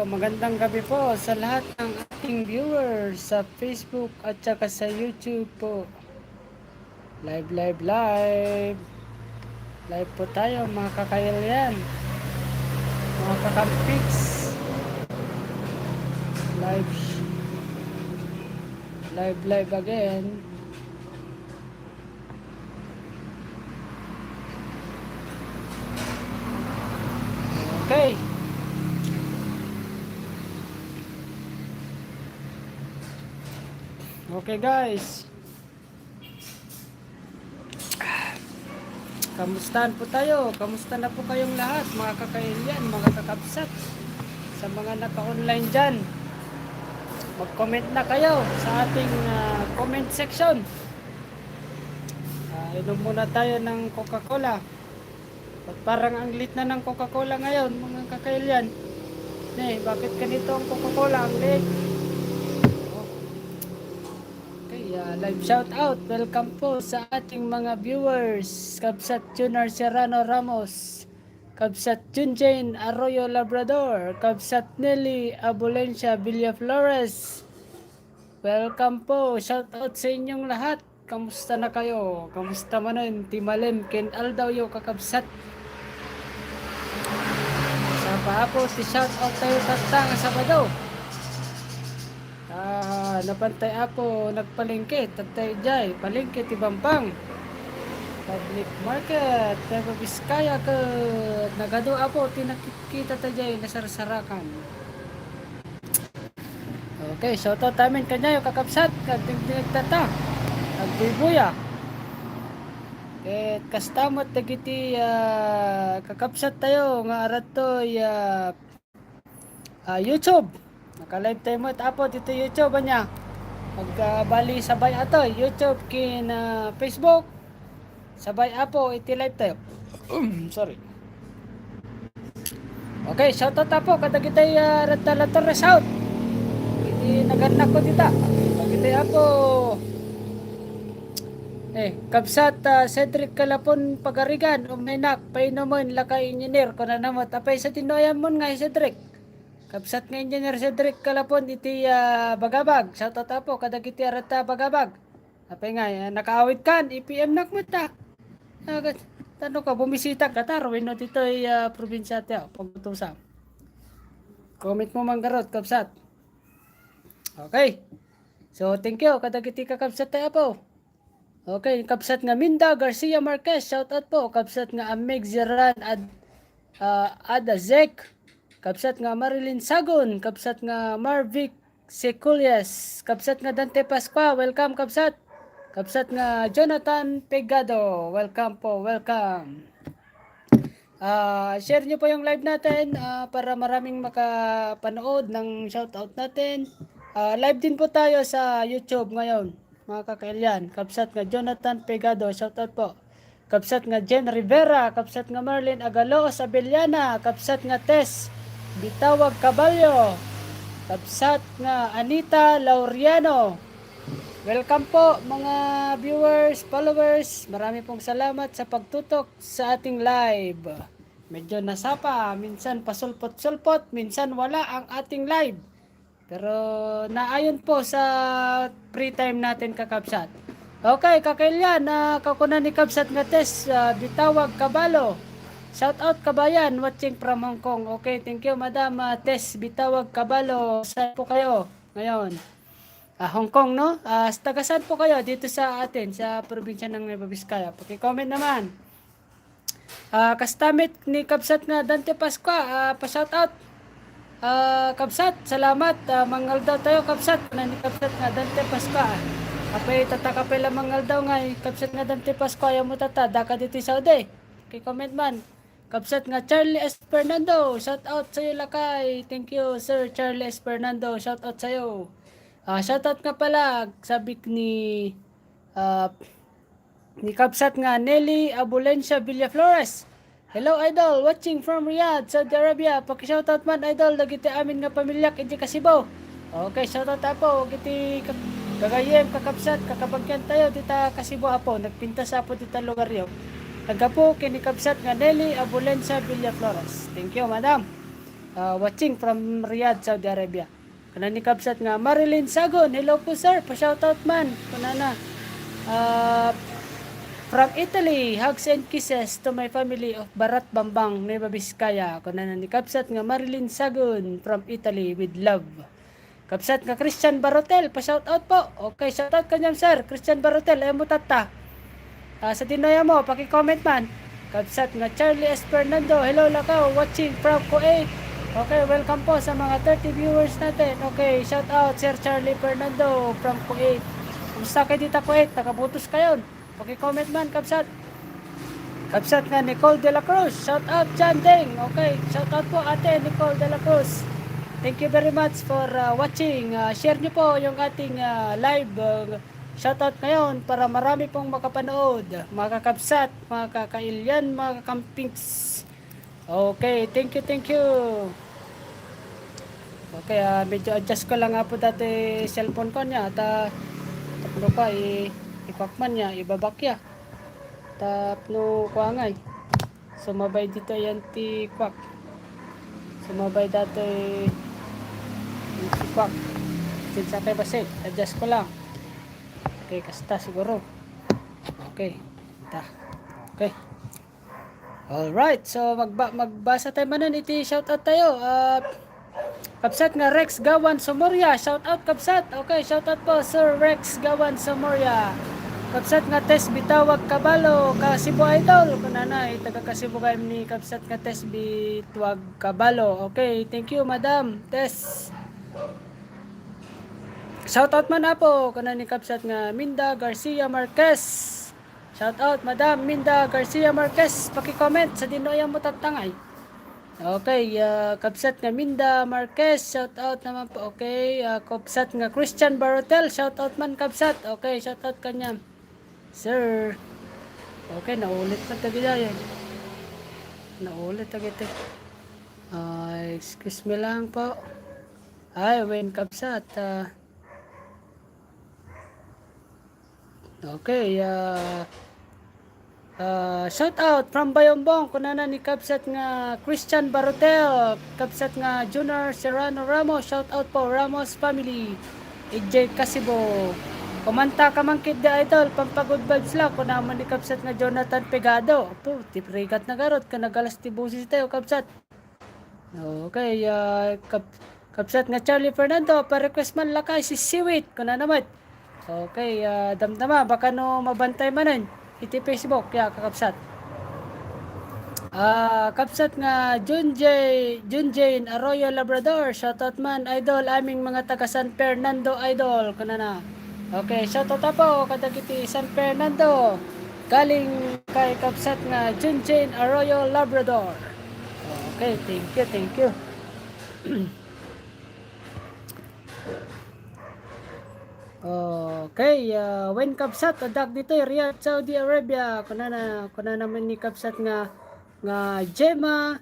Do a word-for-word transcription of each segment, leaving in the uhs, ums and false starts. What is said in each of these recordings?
magandang gabi po sa lahat ng ating viewers sa Facebook at saka sa YouTube po. Live, live, live. Live po tayo, mga kakailian. Mga kakampiks. Live. Live, live again. Okay. Okay, guys. Kamustahan po tayo? Kamusta na po kayong lahat, mga kakailian, mga kakabsat? Sa mga naka-online dyan, mag-comment na kayo sa ating, ah, comment section. Ah, inom muna tayo ng Coca-Cola. Ba't parang ang lit na ng Coca-Cola ngayon, mga kakailian? Ne, bakit ganito ang Coca-Cola? Ang lit. Okay, ah, live shout out. Welcome po sa ating mga viewers. Kabsat Jun Arcerano Ramos. Kabsat Junjane Arroyo Labrador. Kabsat Nelly Abulencia Villaflores. Welcome po. Shout out sa inyong lahat. Kamusta na kayo? Kamusta manen ti malem ken aldawyo, kakabsat? Sa pa, Apo, ti shout out tayo tatta nga Sabado. Ah, napantay, Apo, nagpalengke, tattay jay, palengke ti Bambang. Public market, Nueva Vizcaya, ket nagadu, Apo, ti nakit-, kita ta jay, nasarsarakan. Okay, shout out amin kanyayo, kakabsat, agdingdingeg tatta, agbuybuya. Ket kasta met dagiti, ah, kakabsat tayo nga aradtoy, ah, ah, YouTube. Naka-live tayo met, Apo, dito YouTube, ania. Mag, ah, bali sabay ato, YouTube ken, ah, Facebook. Sabay, Apo, iti live tayo. Sorry. Okay, shout out, Apo, kadagitay, ah, Radta La Torre South. Iti nagannak ko dita. Kadagitay, Apo. Eh, kabsat, ah, Cedric Kalapon Pagarigan, umaynak, painumen, lakay engineer, kunana met, apay sa tinuayan mon nga hi Cedric? Kabsat nga engineer Cedric Kalapon iti, ah, Bagabag. Shout out, Apo, kadagiti Radta Bagabag. Apay nga, ah, nakaawit kan, i-P M nak met ta. Ah, kat-, tano ka, bumisita ka ta, wenno ditoy, ah, probinsya ti, ah, pagutusa. Comment mo man garud, kabsat. Okay. So, thank you, kadagiti kakabsat tayo, Apo. Okay, kabsat nga Minda Garcia Marquez, shout out po. Kabsat nga Amig Zeran Ad-, ah, Adazek. Kabsat nga Marilyn Sagon, kabsat nga Marvic Seculias, kabsat nga Dante Pascua, welcome, kabsat. Kabsat nga Jonathan Pegado, welcome po, welcome. Ah, share nyo po yung live natin, ah, para maraming makapanood ng shoutout natin. Ah, live din po tayo sa YouTube ngayon, mga kakailian. Kabsat nga Jonathan Pegado, shoutout po. Kabsat nga Jen Rivera, kabsat nga Marlene Agaloos Abellana, kabsat nga Tess Bitawag Caballo, kabsat nga Anita Laureano. Welcome po, mga viewers, followers. Marami pong salamat sa pagtutok sa ating live. Medyo nasapa, minsan pasulpot-sulpot, minsan wala ang ating live. Pero naayon po sa free time natin, kakabsat. Okay, kakailian, ah, kakuna ni kabsat nga Tess, ah, Bitawag Caballo. Shout out, kabayan, watching from Hong Kong. Okay, thank you, Madam, ah, Tess Bitawag Caballo. Saan po kayo ngayon? Ah, Hong Kong, no? Ah, taga saan po kayo dito sa atin, sa probinsya ng Nueva Vizcaya? Paki-comment naman. Ah, kasta met ni kabsat nga Dante Pascua, ah, pa-shout out. Ah, kabsat, salamat. Ah, mangaldaw tayo, kabsat. Na ni kabsat nga Dante Pascua. Apay, tataka pala mangaldaw nga, eh, kabsat nga Dante Pascua, ayaw mo tata, daka dito sa Saudi. Kay comment man. Kabsat nga Charlie S. Fernando, shout out sa'yo, lakay. Thank you, Sir Charlie S. Fernando. Shout out sa'yo. Ah, shout out nga pala, sabik ni, ah, ni kabsat nga Nelly Abulencia Villaflores. Hello, idol. Watching from Riyadh, Saudi Arabia. Paki-shoutout man, idol, dagiti amin nga pamilyak iti Kasibo. Okay, shoutout, Apo. Iti ka-, gagayyem, kakabsat, kakabagyan tayo dita Kasibo, Apo. Nagpintas, Apo, dita lugaryo. Naggapu ken ni kabsat nga Nelly Abulencia Villaflores. Thank you, madam. Ah, watching from Riyadh, Saudi Arabia. Kuna ni kabsat nga, Marilyn Sagon, "Hello po, sir. Pa-shoutout man." Kunana. Ah, from Italy, "Hugs and kisses to my family of Barat Bambang, Nueva Vizcaya." Kunana ni kabsat nga, Marilyn Sagon from Italy with love. Kabsat nga Christian Barotel, pa-shoutout po. Okay, shoutout kaniam, sir. Christian Barotel, ay mo tatta. Ah, sa dinoya mo, paki-comment man. Kabsat nga Charlie S. Fernando, "Hello, Lakaw, watching from Kuwait." Okay, welcome po sa mga thirty viewers natin. Okay, shout out, Sir Charlie Fernando from Kuwait. Kumusta kayo dita, Kuwait? Taga-Butos kayon. Paki-comment man, kabsat. Kabsat nga Nicole de la Cruz, shout out, John Deng. Okay, shout out po, Ate Nicole de la Cruz. Thank you very much for, uh, watching. Uh, share nyo po yung ating, uh, live, uh, shoutout ngayon para marami pong makapanood, mga kakabsat, mga kakailian, mga kakampings. Okay, thank you, thank you. Okay, ah, medyo adjust ko lang nga po dati cellphone ko niya. Ta, tapno pa, i, ipakman niya, ibabak ya. Tapno kuangay. Sumabay dito yan ti kwak. Sumabay dati ti kwak. Sinsa kay basit. Adjust ko lang. Okay, kasta siguro. Okay. Ta. Okay. Alright, so magba-, magbasa tayo manen iti shoutout tayo. Ah, kabsat nga Rex Gawan Somoria, shoutout kabsat. Okay, shoutout po, Sir Rex Gawan Somoria. Kabsat nga Tess Bitawag Kabalo, Kasibo Idol. Kunana, eh, taga Kasibo kayo ni kabsat nga Tess Bitawag Kabalo. Okay, thank you, Madam Tess. Shoutout man, Apo, kuna ni kabsat nga Minda Garcia Marquez. Shout out, Madam Minda Garcia Marquez. Paki-comment sa dino ayan mo tattangay. Okay, ah, kabsat nga Minda Marquez, shout out naman po. Okay, ah, kabsat nga Christian Barotel, shout out man, kabsat. Okay, shout out kanyam. Sir. Okay, naulit pa tagidayan. Naulit tagiti. Ah, excuse me lang po. Ay, when kabsat, ah, Okay, ah, ah, shout out from Bayombong, kunana ni kabsat nga Christian Barotel, kabsat nga Junar Serrano Ramos, shout out po, Ramos family, A J Kasibo. Kumanta ka man ketdi, idol, pampagood vibes lang, kunana ni kabsat nga Jonathan Pegado. Apo, ti rigat na garot, kanagalas ti boses tayo, kabsat. Okay, ah, kab-, kabsat nga Charlie Fernando, pa-request man lakay si Siwit, kunana met. Okay, ah, damdama, baka no mabantay manen iti Facebook, ya, kakabsat. Ah, kabsat nga Junjay, Junjay Arroyo Labrador, shoutout man, idol, aming mga taga San Fernando, idol, kunana. Okay, shoutout po kadagiti San Fernando. Galing kay kabsat nga Junjay Arroyo Labrador. Okay, thank you, thank you. Okay, ah, when kabsat, adda ditoy Riyadh, Saudi Arabia. Kunana, kunana man ni kabsat nga, nga Gemma,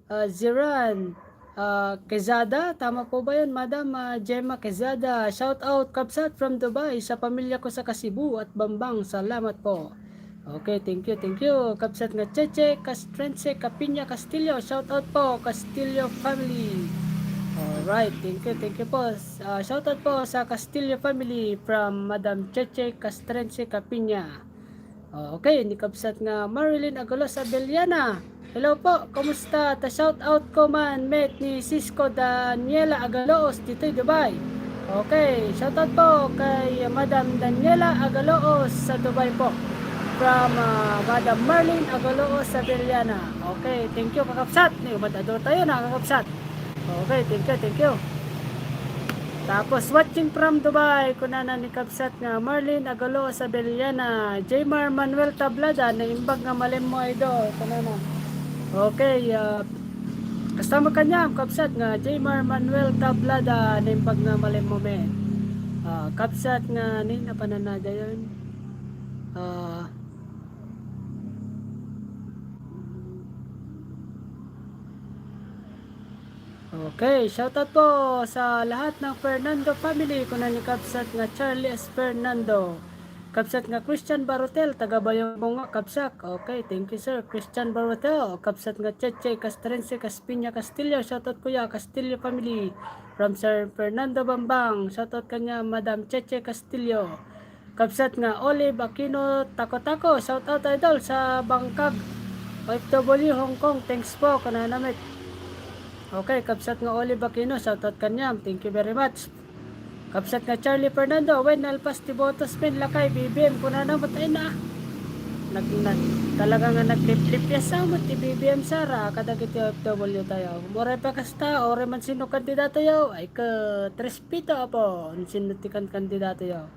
ah, Ziran, ah, Quezada. Tama po ba yun, Madam, ah, Gemma Quezada? Shout out, kabsat from Dubai, sa pamilya ko sa Kasibu at Bambang. Salamat po. Okay, thank you, thank you. Kabsat nga Cheche Castrense Capiña Castillo. Shout out po, Castillo family. Alright, thank you, thank you po. Ah, shout out po sa Castillo family from Madam Cheche Castrense Capiña. Oh, okay, ni kabsat nga Marilyn Agolos Abellana. Hello po, kumusta? Ta shout out ko man met ni Cisco Daniela Agaloos ditoy Dubai. Okay, shout out po kay Madam Daniela Agaloos sa Dubai po. From, ah, Madam Marlene Agaloos Abellana. Okay, thank you, kakabsat. Ni umat adu tayo na, kakabsat. Okay, thank you, thank you. Tapos, watching from Dubai, kunana ni kabsat nga Marlene Agaloos Abellana, Jaymar Manuel Tablada, naimbag nga malemmo, idol, kunana. Okay, ah, kasta mo kanyam, kabsat nga Jaymar Manuel Tablada, naimbag nga malemmo, men. Ah, kabsat nga, ni, napananada yun. Ah, Okay, shoutout po sa lahat ng Fernando family, kuna ni kabsat nga Charlie S. Fernando. Kabsat nga Christian Barotel, taga Bayambong nga kabsat. Okay, thank you, sir. Christian Barotel, kabsat nga Cheche Castrense Caspiña Castillo, shoutout, kuya, Castillo family. From Sir Fernando Bambang, shoutout kanya, Madam Cheche Castillo. Kabsat nga Olive Aquino Taco Taco, shoutout, idol, sa Bangkag. O F W Hong Kong, thanks po, kunana met. Okay, kabsat nga Olive Aquino, shoutout kanyam. Thank you very much. Kabsat nga Charlie Fernando, "Wen nalpas ti botos men, lakay, B B M," kunana met, ay na. Nag-, na, talaga nga nagliplipyas sa met ti B B M, Sara, kadagiti O F W tayo. Uray pa kasta, uray man sino kandidatoyo, ay ka, respeto, apo, sino ti kan-, kandidatoyo.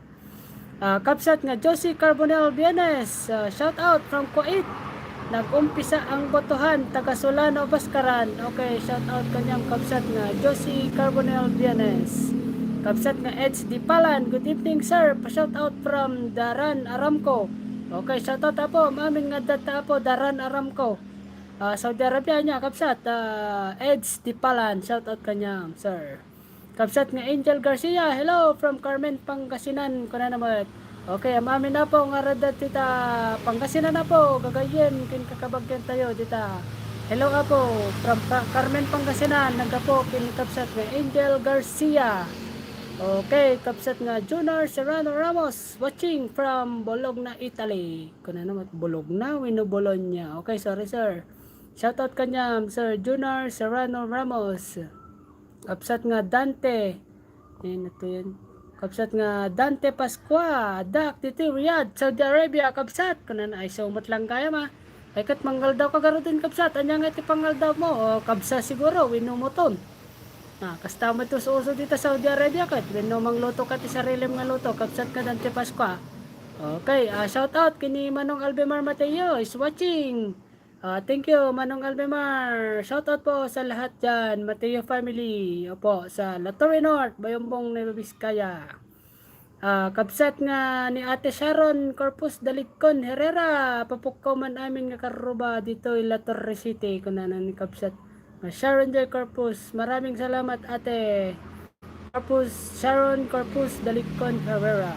Ah, kabsat nga Josie Carbonell Vianes, ah, shout out from Kuwait. Nag-umpisa ang botohan, taga Solano, Bascaran. Okay, shout out kanyam kabsat nga Josie Carbonell Vianes. Kabsat nga Eds Dipalan, good evening, sir. Pa-shout out from Daran Aramco. Okay, shout out, apo, maamin nga adda ta, apo, Daran Aramco. Ah, Saudi Arabia niya, kabsat, ah, Eds Dipalan, shout out kanyam, sir. Kabsat nga Angel Garcia, hello from Carmen, Pangasinan, kunana met. Okay, amin, apo, nga adda dita Pangasinan, apo, gagayyem ken kakabagian tayo dita. Hello, apo, from Pa-, Carmen, Pangasinan, naggapu ken kabsat nga Angel Garcia. Okay, kabsat nga Junar Serrano Ramos, watching from Bologna, Italy. Kunana met, Bologna wenno Bologna? Okay, sorry, sir. Shout out kanyam, Sir Junar Serrano Ramos. Kabsat nga Dante. Ayan, ito yan. Kabsat nga Dante Pascua, addak ditoy Riyadh, Saudi Arabia, kabsat. Kunana, ay, so, met lang kaya, ma. Ay, ket mangaldaw ka garuden, kabsat. Ania nga iti pangaldaw mo? O, kabsa siguro, wenno moton. Ah, kasta met ti uso-uso dita Saudi Arabia, ket wenno mangluto ka ti sarilim nga luto, kabsat nga Dante Pascua. Okay, ah, shout out kini Manong Albemar Mateo is watching. Ah, thank you, Manong Albemar. Shout out po sa lahat dyan, Mateo family. Opo, sa La Torre North, Bayambong, Nueva Vizcaya. Ah, kabsat nga ni Ate Sharon Corpus Daligcon Herrera, papukkaw man amin nga karruba ditoy La Torre City, kunana ni kabsat nga Sharon Joy Corpus. Maraming salamat, Ate. Corpus, Sharon Corpus Daligcon Herrera.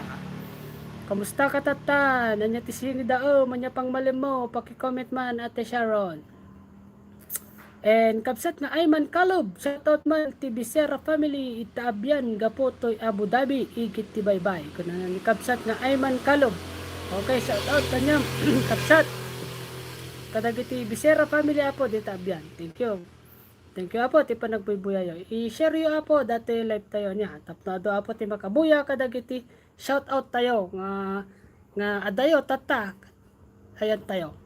Kamusta ka, tatta? Ania ti singidaem, ania pangmalemmo? Paki-comment man, Ate Sharon. And kabsat nga Ayman Kalob, shoutout man ti Becerra family ita Abian gapu toy Abu Dhabi, igit ti baybay. Kunana ni kabsat nga Ayman Kalob. Okay, shoutout kaniam, kabsat. Kadagiti Becerra family, apo, dita Abian. Thank you. Thank you, apo, ti panagbuybuyayyo. I-share yo, apo, dati live tayo niya. Tapno adu, apo, ti makabuya kadagiti shoutout tayo nga, nga adayo, tatta. Ayan tayo.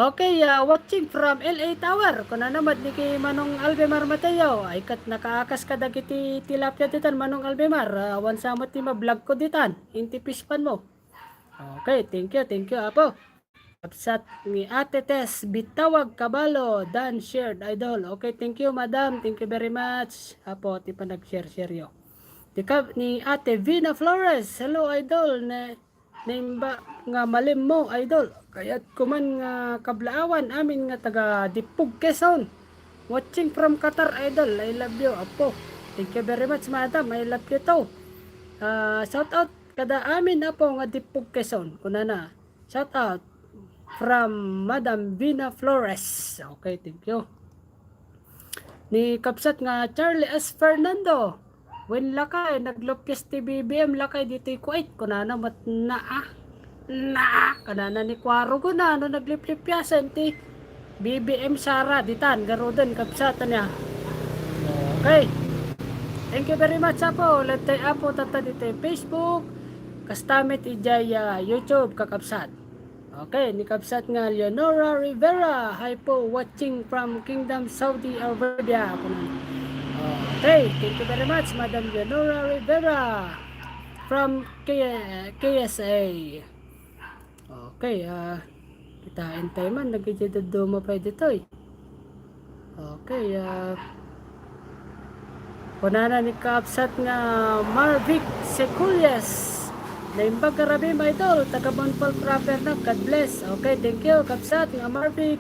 Okay, ah, watching from L A Tower. Kunana met ni ki Manong Albemar Mateo, ay ket nakaakas kadagiti tilapia ditan, Manong Albemar. Ah, awan sa met ti ma-vlog ko ditan. Inti fish pond mo. Okay, thank you, thank you, apo. Kabsat ni Ate Tess Bitawag Kabalo, done, shared, idol. Okay, thank you, madam. Thank you very much. Apo, ti panag-share-share yo. Ti kab-, ni Ate Vina Flores. Hello, idol. Ne-, naimbag nga malemmo, idol. Kayatko man nga kablaawan amin nga taga Dipug, Quezon. Watching from Qatar, idol. I love you, apo. Thank you very much, madam. I love you too. Ah, shout out kada amin, apo, nga Dipug, Quezon. Kunana. Shout out from Madam Vina Flores. Okay, thank you. Ni kabsat nga Charlie S Fernando. Wen lakay, naglupyas ti B B M lakay ditoy Kuwait. Kunana met naa. Naa. Kunana ni Kuaro, kunana nagliplipyasen ti B B M Sara ditan, garuden, kabsat, ania. Okay. Thank you very much, apo. Lattay, apo, tatta ditoy Facebook. Kasta met idiay, ah, YouTube, kakabsat. Okay, ni kabsat nga Leonora Rivera, hi po, watching from Kingdom Saudi Arabia. Okay, thank you very much, Madam Leonora Rivera from K-, K S A. Okay, ah, kitaan tayo man, nagididaduma pa ditoy. Okay, ah, kunana ni kabsat nga Marvic Seculias. Naimbag nga rabii, my idol, taga Bonpal proper na. God bless. Okay, thank you, kabsat nga Marvic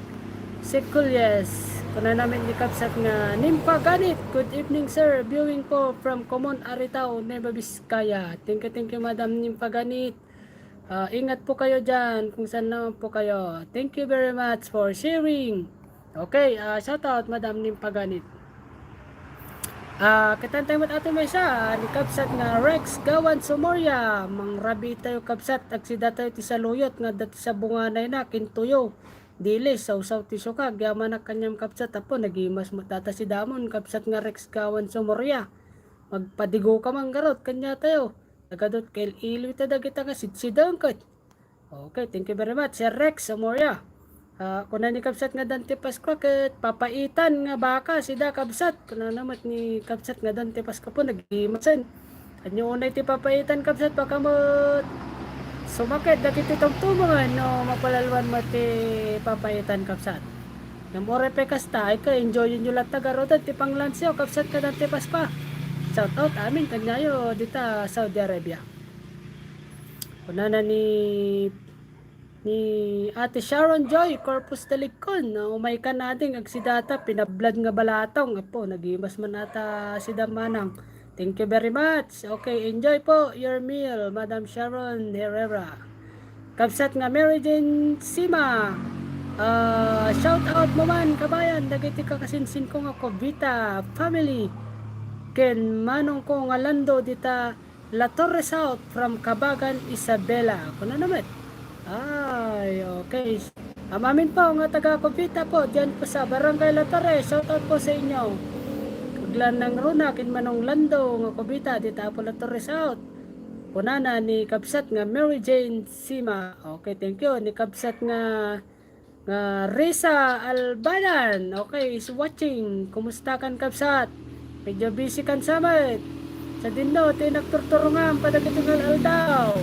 Seculias. Kunana met ni kabsat nga Nimpa Ganit. Good evening, sir. Viewing po from Comon, Aritao, Nueva Vizcaya. Thank you, thank you, Madam Nimpa Ganit. Ah, ingat po kayo dyan kung saan naman po kayo. Thank you very much for sharing. Okay, ah, shout out, Madam Nimpaganit. Ah, kitantay met ato maysa, ah, ni kabsat nga Rex Gawan Somoria, mangrabi tayo kabsat, agsida tayo ti saluyot nga dati sa bunganay na, kintuyo, dilis, sawsaw ti sukag, yamanak kaniam kabsat, apo, nagimas met data si Damon, kabsat nga Rex Gawan Somoria. Magpadigo ka man garot, kanya tayo. Nagadot kel iliw ta dagita nga sidsideng ket. Okay, thank you very much, Sir Rex Somoria. Ah, kuna ni kabsat nga Dante Pascua ket papaitan nga baka sida kabsat. Kuna na met ni kabsat nga Dante Pascua po, nagimasen. Ania unay ti papaitan kabsat, baka met sumakit dagiti tumtumongen no mapalalwan met ti papaitan kabsat. Ngem uray pay kasta, ay ka, enjoyen yo latta garuden ti panglansyo kabsat nga Dante Pascua. Shout out amin kaniayo dita Saudi Arabia. Kunana ni, ni Ate Sharon Joy Corpus Talikon, "Umay ka nading agsidata, pinablad nga balatong." Apo, nagimas man ata sida manang. Thank you very much. Okay, enjoy po your meal, Madam Sharon Herrera. Kabsat nga Mary Jane Sima, ah, shout out mo man, kabayan, dagiti kakasinsin ko nga Covita family. Ken manong ko nga Lando dita La Torre South from Kabagan, Isabela. Kuno na met. Ay, okay. Am-amin po nga taga Covita po, diyan po sa Barangay La Torre. Shout out po sa inyo. Aglanang Runa, ken Manong Lando nga Covita, dita po La Torre South. Kunana ni kabsat nga Mary Jane Sima. Okay, thank you. Ni kabsat nga, nga Risa Albanan. Okay, is watching. Kumusta kan kabsat? Medyo busy kan samet. Sadino ti nagturturungam kadagiti nga aldaw.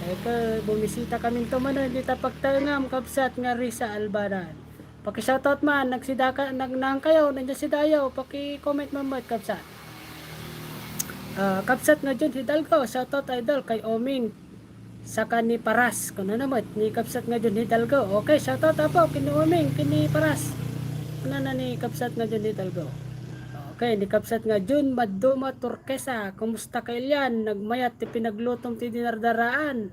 Eka, bumisita kaminto manen dita pagtaengam, kabsat nga Risa Albanan. Paki-shoutout man, nagsida ka, nag-, naan kayo, nandiyan si Dayo, paki-comment man met, kabsat. Ah, kabsat nga Jun Hidalgo, shoutout idol kay Oming. Saka ni Paras, kuno na met, ni kabsat nga Jun Hidalgo. Okay, shoutout apo, kini Oming, kini Paras. Kunana ni kabsat nga Jun Hidalgo. Okay, ni kabsat nga Jun Maduma Turquesa, kumusta ka ilian? Nagmayat ti pinaglutom ti dinardaraan.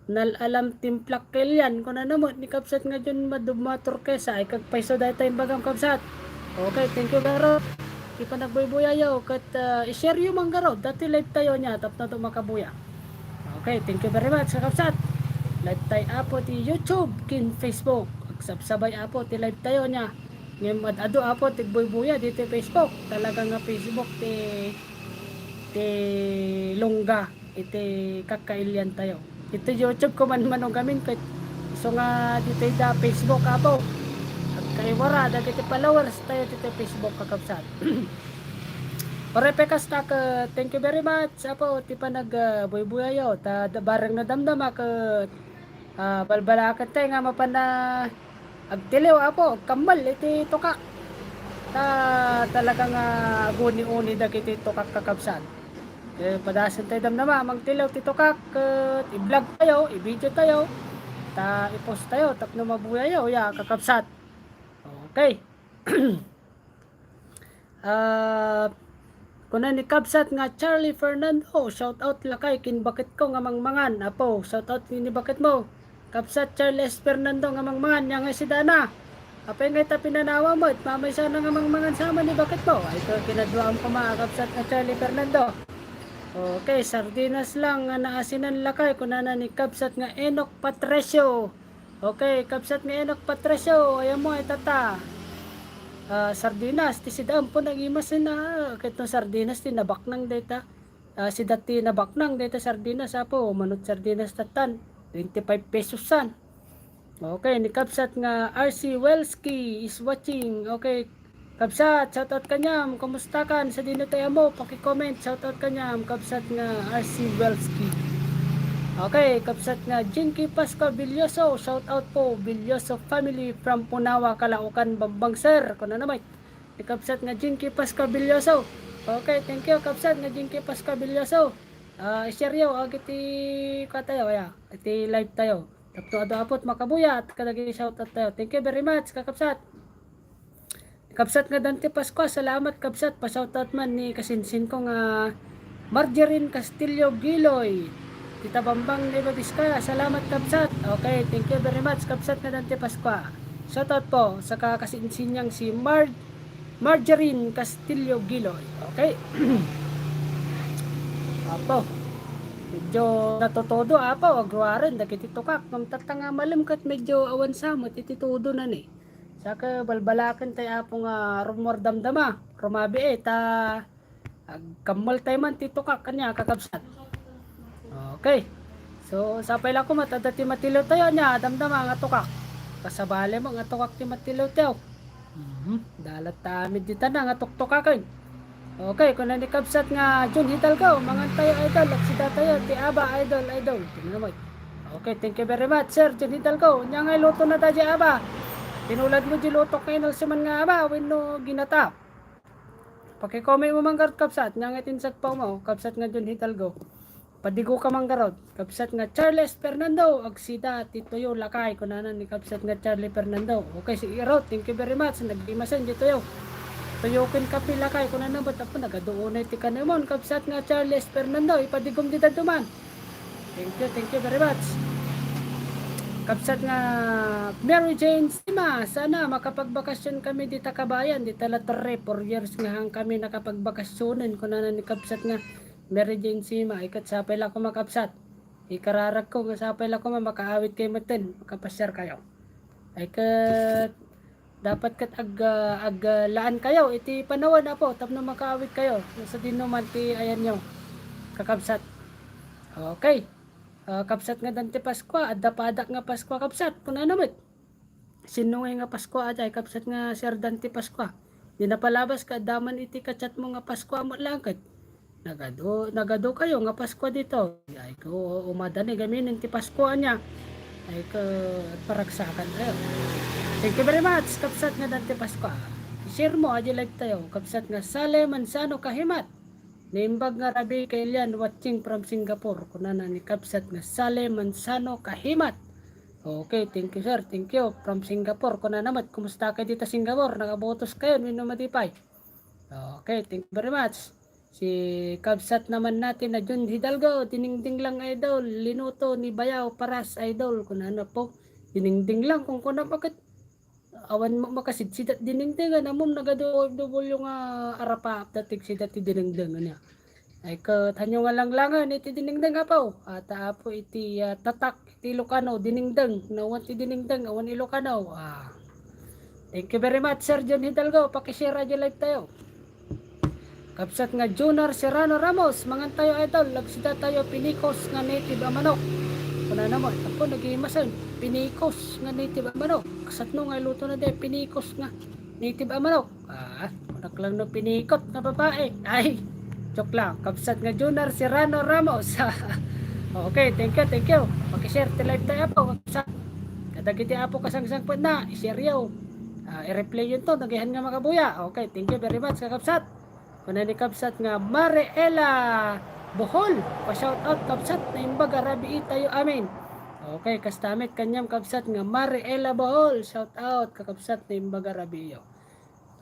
Nal-alam timplak kel yan. Kunana met ni kabsat nga Jun Maduma Turquesa, ay kagpayso dayta imbagam, kabsat. Okay, thank you garot. Ti panagbuybuyayo ket, ah, i-share yo man garot dati live tayo nia tapno to makabuya. Okay, thank you very much, kakabsat. Live tayo apo ti YouTube ken Facebook. Agsabsabay apo ti live tayo nia. Ngem ad-adu apo ti buybuya diti Facebook. Talaga nga Facebook ti, ti lungga iti kakkailian tayo. Iti YouTube ko man manugamin ket isu nga ditoy da Facebook, apo. Agkaiwara dagiti followers tayo ditoy Facebook, kakabsat. Pare pe kasta ket, thank you very much, apo, ti panag, ah, buybuyayo. Ta da-, bareng nadamdama ket, ah, balbalaken tayo nga mapan na agtiliw, apo, agkammal iti tukak. Ta talaga nga aguni-uni dagiti tukak, kakabsat. Eh, padasen tayo damdama, mangtiliw ti tukak, ket i-vlog tayo, i-video tayo, ta i-post tayo, tapno mabuyayo, ya, kakabsat. Okay. Ah, kuna ni kabsat nga Charlie Fernando, shout out lakay kin baketko nga mangmangan, apo, shout out ni baketmo. Kabsat Charles Fernando nga mangmangan, nia nga sidana. Apay nga ita pinanawa met, mamaysa na nga mangmangan sa amin ni baketmo. Ay, ito, kinaduam ko, mga kabsat nga Charlie Fernando. Okay, sardinas lang nga naasinan lakay, kunana ni kabsat nga Enoch Patricio. Okay, kabsat nga Enoch Patricio, ayan mo, ay tata. Ah, sardinas, ti sidaam po nagimasin na, ket no sardinas, ti nabaknang dayta. Ah, sida ti nabaknang dayta sardinas, apo, manut sardinas tatan, twenty-five pesos san. Okay, ni kabsat nga R C Welski is watching. Okay, kabsat, shoutout kaniam. Kumusta kan? Sadino tayo mo? Paki-comment. Shoutout kaniam, kabsat nga R C Welski. Okay, kabsat nga Jinky Pascual Villoso. Shoutout po, Villoso family from Punawa, Calaucan, Bambang, sir. Kuna na, Mike. Ni kabsat nga Jinky Pascual Villoso. Okay, thank you, kabsat nga Jinky Pascual Villoso. Ah, i-share yo, agiti katayo, ya, iti live tayo. Tapno adu apot makabuya, at kadagi shoutout tayo. Thank you very much, kakabsat. Kabsat nga Dante Pascua, salamat, kabsat. Pa-shoutout man ni kasinsin ko nga Margarine Castillo Giloy. Tita Bambang ni Babiskaya, salamat, kabsat. Okay, thank you very much, kabsat nga Dante Pascua. Shoutout po sa kakasinsinyang si Mar-, Margarine Castillo Giloy. Okay. Apo. Medyo natutudo, apo, agruaren dagiti tukak. Ngem tatta nga malem ket medyo awan sa met iti tudo na ni. Saka balbalaken tay, apo, nga rummuar damdama. Rumabi, eh, ta agkammaltay man ti tukak kaniak, kakabsat. Okay. So, sapay la koma ta adda ti matiliwtayo ania, damdama nga tukak. Kasabali mo nga tukak ti matiliwtayo. Mhm. Dalat ta amin dita na nga tuktukaken. Okay, kuna ni kabsat nga Jun Hidalgo, mangantayo, idol, agsidatayo ti aba, idol, idol. Tingnan mo. Okay, thank you very much, Sir Jun Hidalgo. Ania nga iluto na da di aba? Tinulad mo di lutok nga inalsiman nga aba, wenno ginata? Pakicomment mo man garud, kabsat, ania nga iti insagpaw mo, kabsat nga Jun Hidalgo. Padigo ka man garud, kabsat nga Charles Fernando, agsida ti tuyo lakay, kunana ni kabsat nga Charlie Fernando. Okay, si Iro, thank you very much, nagdimasen di tuyo. Tuyo ken kape lakay, kunana, ba't ako nagaduunay ti kanemon, kabsat nga Charles Fernando, ipadigom di daduman. Thank you, thank you very much. Kabsat nga Mary Jane Sima, sana makapagbakasyon kami dita kabayan, dita la three, four years nga han kami nakapagbakasyonen, kunana ni kabsat nga Mary Jane Sima, ay ket sapay la koma, kabsat. Ikararagko nga sapay la koma makaawit kayo metten, makapasiar kayo. Ay ket dapat ket ag-, ah, aglaan kayo iti panawen, apo, tapno makaawit kayo. No sadino man ti ayanyo, kakabsat. Okay. Ah, kabsat nga Dante Pascua, adda padak nga Pascua, kabsat. Kunana met. Sinno ngay nga Pascua, ajay, kabsat nga Sir Dante Pascua? Di napalabas ka, adda man iti ka-chat mo nga Pascua met laeng ket. Nagadu-, nagadu kayo nga Pascua dito. Ay ko, umada ni gaminen ti Pascua niya. Ay ko, paragsakan kayo. Thank you very much, kabsat nga Dante Pascua. I-share mo, adi live tayo. Kabsat nga Sale Manzano Kahimat. Naimbag nga rabii, kailian, watching from Singapore. Kunana ni kabsat nga Sale Manzano Kahimat. Okay, thank you, sir. Thank you. From Singapore. Kunana met, kumusta kayo dita Singapore? Nakabotos kayo, wenno madi pay? Okay, thank you very much. Si kabsat naman natin na Jun Hidalgo, dinengdeng lang, idol, linuto ni Bayaw Paras, idol, kunana po. Dinengdeng lang, kung kuna, bakit awan mo makasidsidat dinengdeng, ammom, nagadu-, O F W nga arapa, datig sida ti dinengdeng, ania. Ay ket, hanyo nga langlangen iti dinengdeng, apo. Ata, apo, iti, ah, tatak, iti Ilocano, dinengdeng. Nawan ti dinengdeng, awan Ilocano. Ah. Thank you very much, Sir John Hidalgo. Paki-share a live tayo. Kabsat nga Junar Serrano Ramos, mangan tayo, idol, agsida tayo pinikos nga native a manok. Kunana mo, ako, nag-iimasen, pinikos nga native a manok. Kasatno nga iluto na di, pinikos nga native a manok. Ah, kunak lang no pinikot nga babae. Ay, joke lang. Kabsat nga Junar Serrano Ramos. Okay, thank you, thank you. Paki-share ti live tayo, apo, kabsat. Kadagiti apo kasangsangpetna, i-share yo. Ah, i-replay yun to, nagihan nga makabuya. Okay, thank you very much, kakabsat. Kuna ni kabsat nga Mariela Bohol, pa-shout out, kabsat, naimbag a rabii tayo amin. Okay, kasta met kaniam, kabsat nga Mariela Bohol, shout out, kakabsat, naimbag a rabiiyo.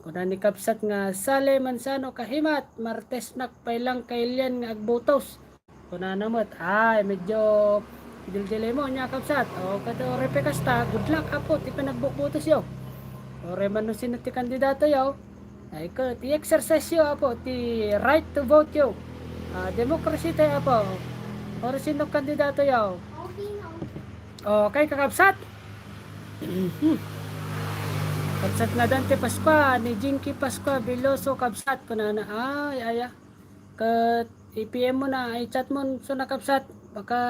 Kuna ni kabsat nga Sale Manzano Kahimat, Martes nak pay lang kailian nga agbotos. Kunana met, ay, medyo delay-delay mo, nia, kabsat. O, kado, repe kasta, good luck, apo, ti panagbobotos yo. Uray man no sino ti kandidato yo. Ay, ko, ti exercise yo, apo, ti right to vote yo. Ah, democracy tayo, apo. Uray sino kandidato yo. Okay, kakabsat. Kabsat nga Dante Pascua, ni Jinky Pascua Veloso, kabsat, kunana, ay, aya. Ket i-P M mo na, i-chat mo, so na, kabsat, baka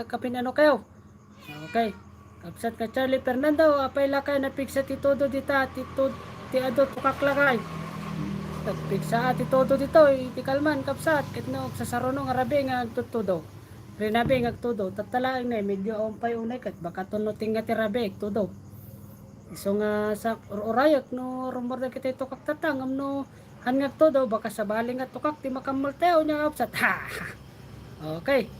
kapin-ano kayo. Okay. Kabsat nga Charlie Fernando, apay lakay napigsa ti todo dita, ti tud-, ti adu tukak lakay. Nagpigsa ti todo dito, iti kalman, kabsat, ket no, agsasaruno nga rabii nga agtudtudo. Rinabii nga agtudo, tatta laeng ne, medyo awan pay unay ket, baka tunno tinga ti rabii, agtudo. Isu nga sa, ur-, urayek no, rumor dagiti tukak tatta, ngem no, han nga agtudo, baka sabali nga tukak ti makammaltayo, nia, kabsat. Ha! Okay.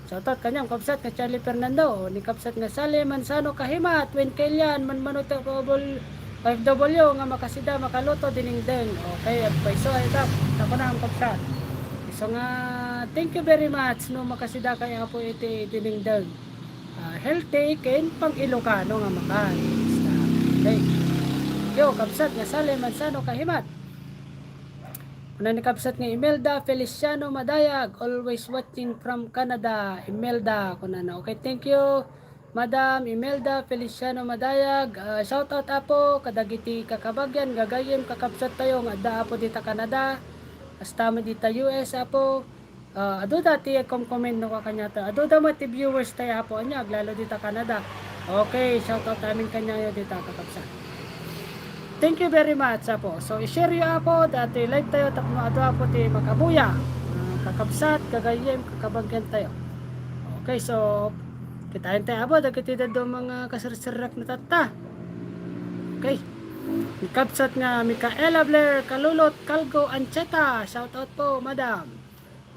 Shoutout kaniam, kabsat, nga Charlie Fernando, ni kabsat nga Sally Manzano Kahimat, wen kailian, manmano ti O F W nga makasida, makaluto, dinengdeng. Okay, agpayso, ay, tap, takunaam, kabsat. So nga, thank you very much no makasidakay, Apo, iti dinengdeng. Ah, healthy ken pang-Ilocano nga makan. Basta, okay. Yo, kabsat nga Sally Manzano Kahimat. Kuna ni kabsat nga Imelda Feliciano Madayag, always watching from Canada. Imelda, kunana. Okay, thank you. Madam Imelda Feliciano Madayag, ah, shout out, Apo, kadagiti kakabagian, gagayyem, kakabsat tayo nga adda, Apo, dita Canada. Hasta met dita U S, Apo. Ah, adu da ti agkom-comment no kakaniayo. Adu da met ti viewers tayo, Apo, ania, aglalo dita Canada. Okay, shout out amin kaniayo dita, kakabsat. Thank you very much, Apo. So, i-share yo, Apo, dati live tayo tapno adu, Apo, ti makabuya. Ah, kakabsat, gagayyem, kakabagian tayo. Okay, so, kitaen tayo, Apo, dagiti dadduma nga kaserserrekna tatta. Okay. Ni kabsat nga Micaela Blair Kalulot Calgo Ancheta. Shout out po, madam.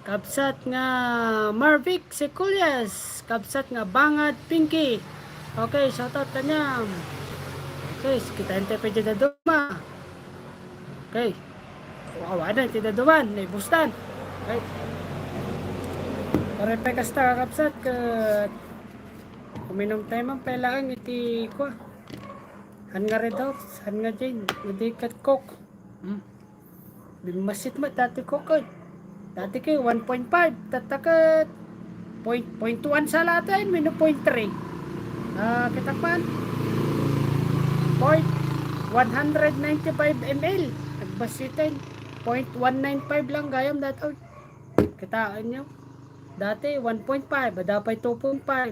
Kabsat nga Marvic Seculias. Kabsat nga Bangad Pinky. Okay, shout out kaniam. Okay, kitaen tayo pay dadduma. Okay. Awanen ti dadduma, naibustan. Okay. Pare pay kasta, kakabsat, ket uminom tayo man pay laeng iti kua. Han nga Red Horse, han nga gin, nga di ket Coke. Hmm. Bimmasit met dati Coke, oy. Dati ket one point five, tatta ket point, point one sa laten, wenno point three. Ah, kita man. Point one hundred ninety-five M L. Nagbasiten. Point one nine five lang gayam dati, oy. Kitaen nyo. Dati, one point five, adda pay two point five.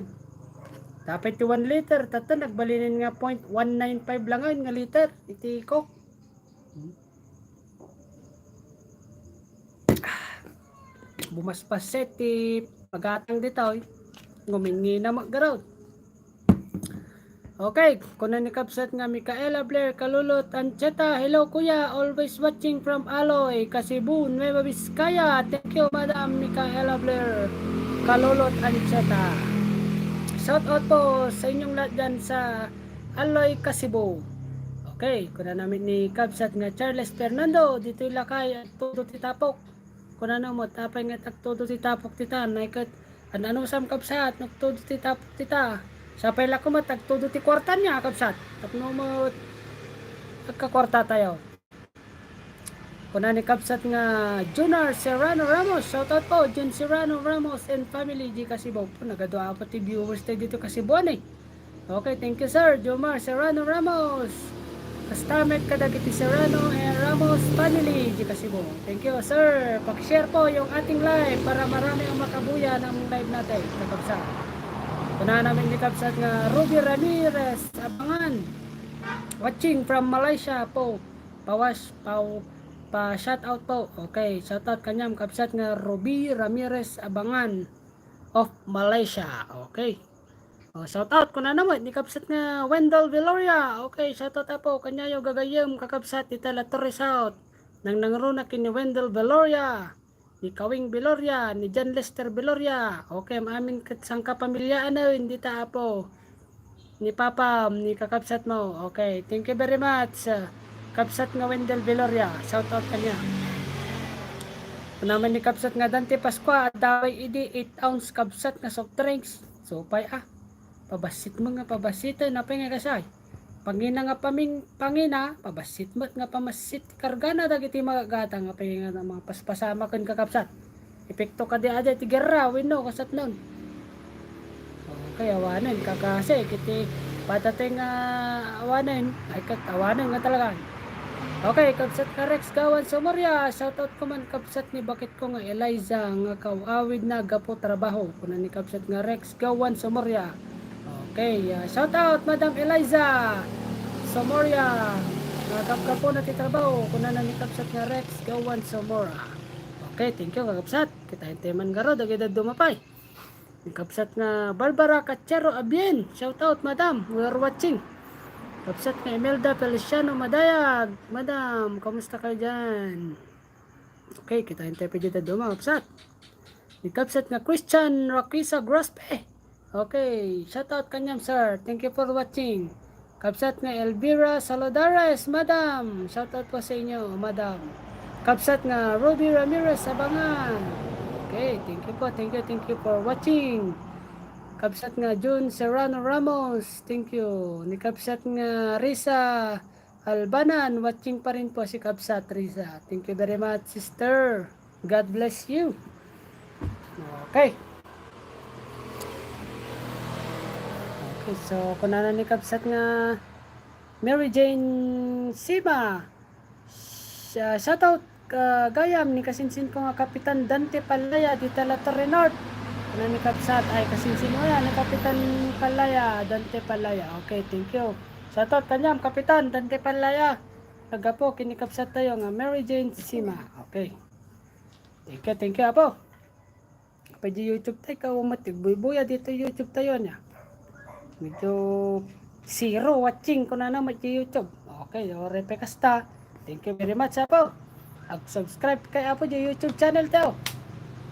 Tapay ti one liter, tatta nagbalinen nga point one nine five lang nga liter iti Coke. Bumaspasset ti pagatang ditoy. Ngumingina met garud. Okay, kuna ni kabsat nga Micaela Blair Kalulot Ancheta. Hello, kuya. Always watching from Aloy, Kasibu, Nueva Vizcaya. Thank you, Madam Micaela Blair Kalulot Ancheta. Shout out po sa inyong lahat dyan sa Aloy, Kasibu. Okay, kuna namin ni kabsat nga Charles Fernando, ditoy lakay, agtudo ti tapok. Kunana met, apay nga agtudo ti tapok ti ta, nay ket, an-anusam, kabsat, nagtudo ti tapok ti ta. Sapay la koma, agtudo ti kuarta niya, kabsat. Tapno met, agkakuarta tayo. Kuna ni kabsat nga Junar Serrano Ramos, shout out po, Jun Serrano Ramos and family, di Kasibo po, nagadua po ti viewers tayo dito Kasibo, eh. Okay, thank you, sir. Jomar Serrano Ramos. Kasta met kadagiti Serrano and Ramos family, di Kasibo. Thank you, sir. Pag-share po yung ating live para marami ang makabuya ng live natin, kakabsat. Kuna namin ni kabsat nga Ruby Ramirez Abangan. Watching from Malaysia po. Pawas, pau, pa shout out po. Okay, shout out kaniam kabsat nga Ruby Ramirez Abangan of Malaysia. Okay. Oh, shout out kuna naman ni kabsat nga Wendell Veloria. Okay, shout out, Apo, kaniayo gagayyem, kakabsat, ita La Torre South. Nang nangruna ken ni Wendell Veloria, ni Kawing Veloria, ni John Lester Veloria. Okay, amin ket sangkapamiliaan dita, Apo. Ni Papa, ni kakabsat mo. Okay, thank you very much. Ah, kabsat nga Wendell Veloria, shout out kaniam. Kuna man ni kabsat nga Dante Pascua, adda pay idi eight ounce kabsat nga soft drinks. Supay, ah. Pabassit mo nga pabassit, eh, napay nga kasay. Pangina nga paming-, pangina, pabassit met nga pamassit. Kargana dagiti magatang nga pay nga mga paspasama ken kakabsat. Epekto kadi adi ti gerra, wenno, kasat nun. Okay, awanen, kakasi, kiti patatay nga awanen, ay kat awanen nga talaga. Okay, kabsat nga Rex Gawan Somoria, shout out ko man kabsat ni bakit ko nga Eliza nga kaw-awid na gapo trabaho. Kuna ni kabsat nga Rex Gawan Somoria. Okay, ah, shout out, Madam Eliza Somoria. Nga gapgapo na ti trabaho, kuna na ni kabsat nga Rex Gawan Somoria. Okay, thank you, kakabsat. Kita yung teman garo, dagay da dumapay. Ni kabsat nga Barbara Cachero Abien. Shout out, Madam. We are watching. Kabsat nga Imelda Feliciano Madayag. Madam, kamusta kayo dyan? Okay, kita yung tepe dyan duma, kabsat. Ni kabsat nga Christian Rakisa Graspe. Okay, shout out kanyam, sir. Thank you for watching. Kabsat nga Elvira Salodares, Madam. Shout out po sa inyo, Madam. Kabsat nga Ruby Ramirez Abangan. Okay, thank you po, thank you, thank you for watching. Kabsat nga Jun Serrano Ramos, thank you. Ni Kabsat nga Risa Albanan, watching pa rin po si Kabsat Risa. Thank you very much, sister. God bless you. Okay. Okay, so kunana ni Kabsat nga Mary Jane Sima. Sh-, shout out, ah, gayam ni kasinsin ko nga Kapitan Dante Palaya dita La Torre North. Kunana ni Kabsat, ay, kasinsin mo yan, ni Kapitan Palaya, Dante Palaya. Okay, thank you. Shout out kaniam, Kapitan Dante Palaya. Nagapo, kini Kabsat tayo nga Mary Jane Sima. Okay. Thank you, thank you, Apo. Pwede YouTube tayo, ka umat, buybuya dito YouTube tayo niya. Medyo zero watching ko na naman di YouTube. Okay, o, repe kasta. Thank you very much, Apo. Ag-subscribe kay Apo di YouTube channel tayo.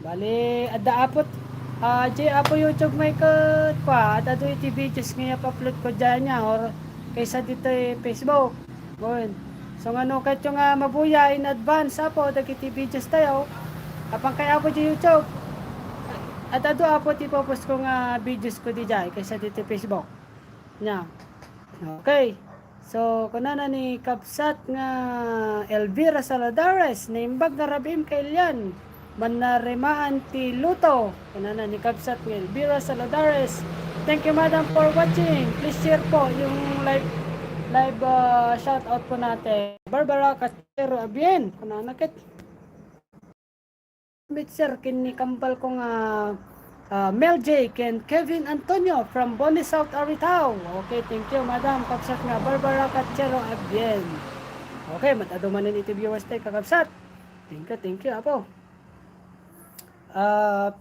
Bali, adda Apo, ah, di Apo YouTube may kat-, kwa, adda do iti videos nga i-upload ko dyan niya, or kaysa dito eh, Facebook. Bon. So, ngano kayo nga mabuya in advance, Apo, dagiti videos tayo. Apan kay Apo di YouTube. At adu, Apo, ti popos ko nga videos ko di jay kaysa dito Facebook. Nya. Okay. So, kunana ni Kabsat nga Elvira Saladares, naimbag nga rabiim kay Elian. Mannarimaan ti luto. Kunana ni Kabsat nga Elvira Saladares. Thank you, madam, for watching. Please share po yung live, live, ah, shout out po natin. Barbara Cachero Abien. Kunana kit. Mit sir, kini kambal ko nga, ah, Mel J ken Kevin Antonio from Bones, South Aritao. Okay, thank you, madam. Kabsat nga Barbara Cachero Abien. Okay, matado manen iti viewers tayo, kakabsat. Thank you, thank you, Apo. Ah,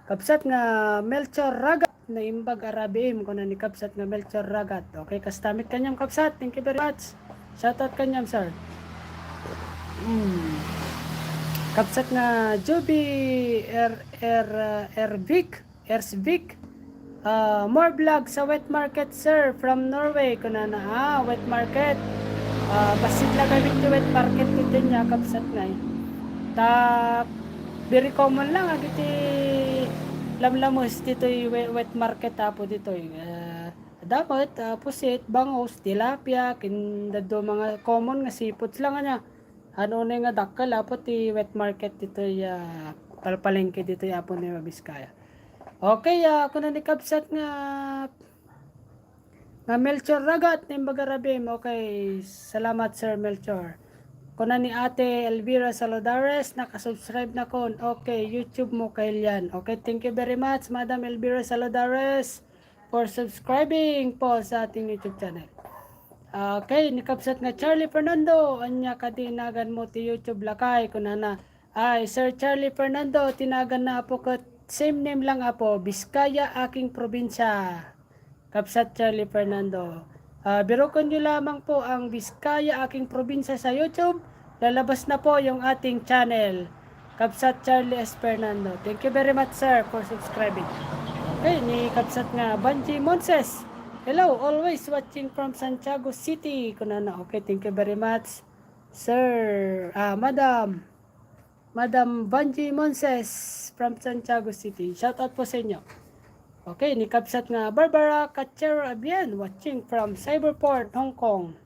kabsat nga Melchor Ragat, naimbag a rabiim, kuna ni kabsat nga Melchor Ragat. Okay, kasta met kaniam, kabsat. Thank you very much. Shout out kaniam, sir. Hmm. Kabsat nga Juby Er-, Er-, Ervik, Ersvik. Ah, more vlog sa wet market, sir, from Norway. Kunana, ah, wet market. Ah, bassit la kami ti wet market ti Tenya, kabsat ngay. Ta, very common lang, agiti lamlames ditoy we-, wet market, Apo, ditoy. Ah, adda met, ah, pusit, bangus, tilapia, kin-, daddo mga common nga seafoods lang, anya. Ano na nga dakkel, Apo, ti wet market ditoy, ah, palpalengke ditoy, Apo, ni Mabiscaya. Okay, ah, kuna ni kabsat nga, nga Melchor Ragat, naimbag a rabiim. Okay, salamat, Sir Melchor. Kuna ni Ate Elvira Salodares, nakasubscribe na kon. Okay, YouTube mo kay Lian. Okay, thank you very much, Madam Elvira Salodares, for subscribing po sa ating YouTube channel. Okay, ni kabsat nga Charlie Fernando, anya kadi nagan mo ti YouTube lakay, kunana. Ay, Sir Charlie Fernando, ti nagan na, Apo, ket same name lang, Apo, Biskaya aking probinsya. Kabsat Charlie Fernando. Ah, birukenyo lamang po ang Biskaya aking probinsya sa YouTube. Lalabas na po yung ating channel. Kabsat Charlie S Fernando. Thank you very much, sir, for subscribing. Okay, ni kabsat nga Banji Monses. Hello, always watching from Santiago City. Kunana, okay, thank you very much, sir. Ah, madam. Madam Vanji Monses from Santiago City. Shout out po sa inyo. Okay, ni kabsat nga Barbara Cachero Abian, watching from Cyberport, Hong Kong.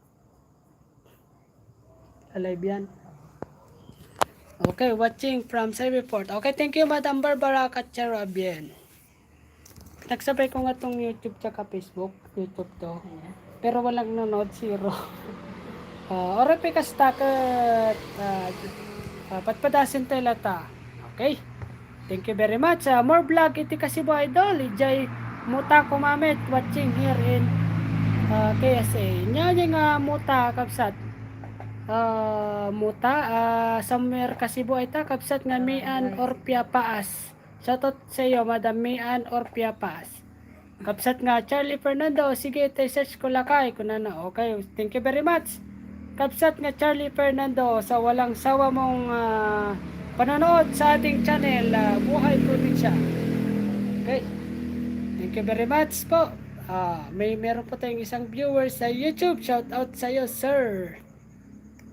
Alive yan. Okay, watching from Cyberport. Okay, thank you, Madam Barbara Cachero Abian. Nagsabay ko nga tong YouTube tsaka Facebook. YouTube to. Ayan. Pero walang nanood, zero. Ah, oray pi kasta ket, ah, ah, patpadasen tayo lata. Okay. Thank you very much. Ah, more vlog iti Kasibo, idol. Ijay Muta Kumamet, watching here in, ah, K S A. Nya, nya nga Muta, kabsat. Ah, Muta, ah, somewhere Kasibo ay ta, kabsat nga Mian or Piapaas. Shoutout sa iyo, Madam Mian or Piapas. Kabsat nga Charlie Fernando, sige, te search ko lakay, kunana. Okay, thank you very much. Kabsat nga Charlie Fernando, sa walang sawa mong, ah, panonood sa ating channel, ah, Buhay Probinsya. Okay. Thank you very much po. Ah, may meron po tayong isang viewer sa YouTube. Shout out sa iyo, sir.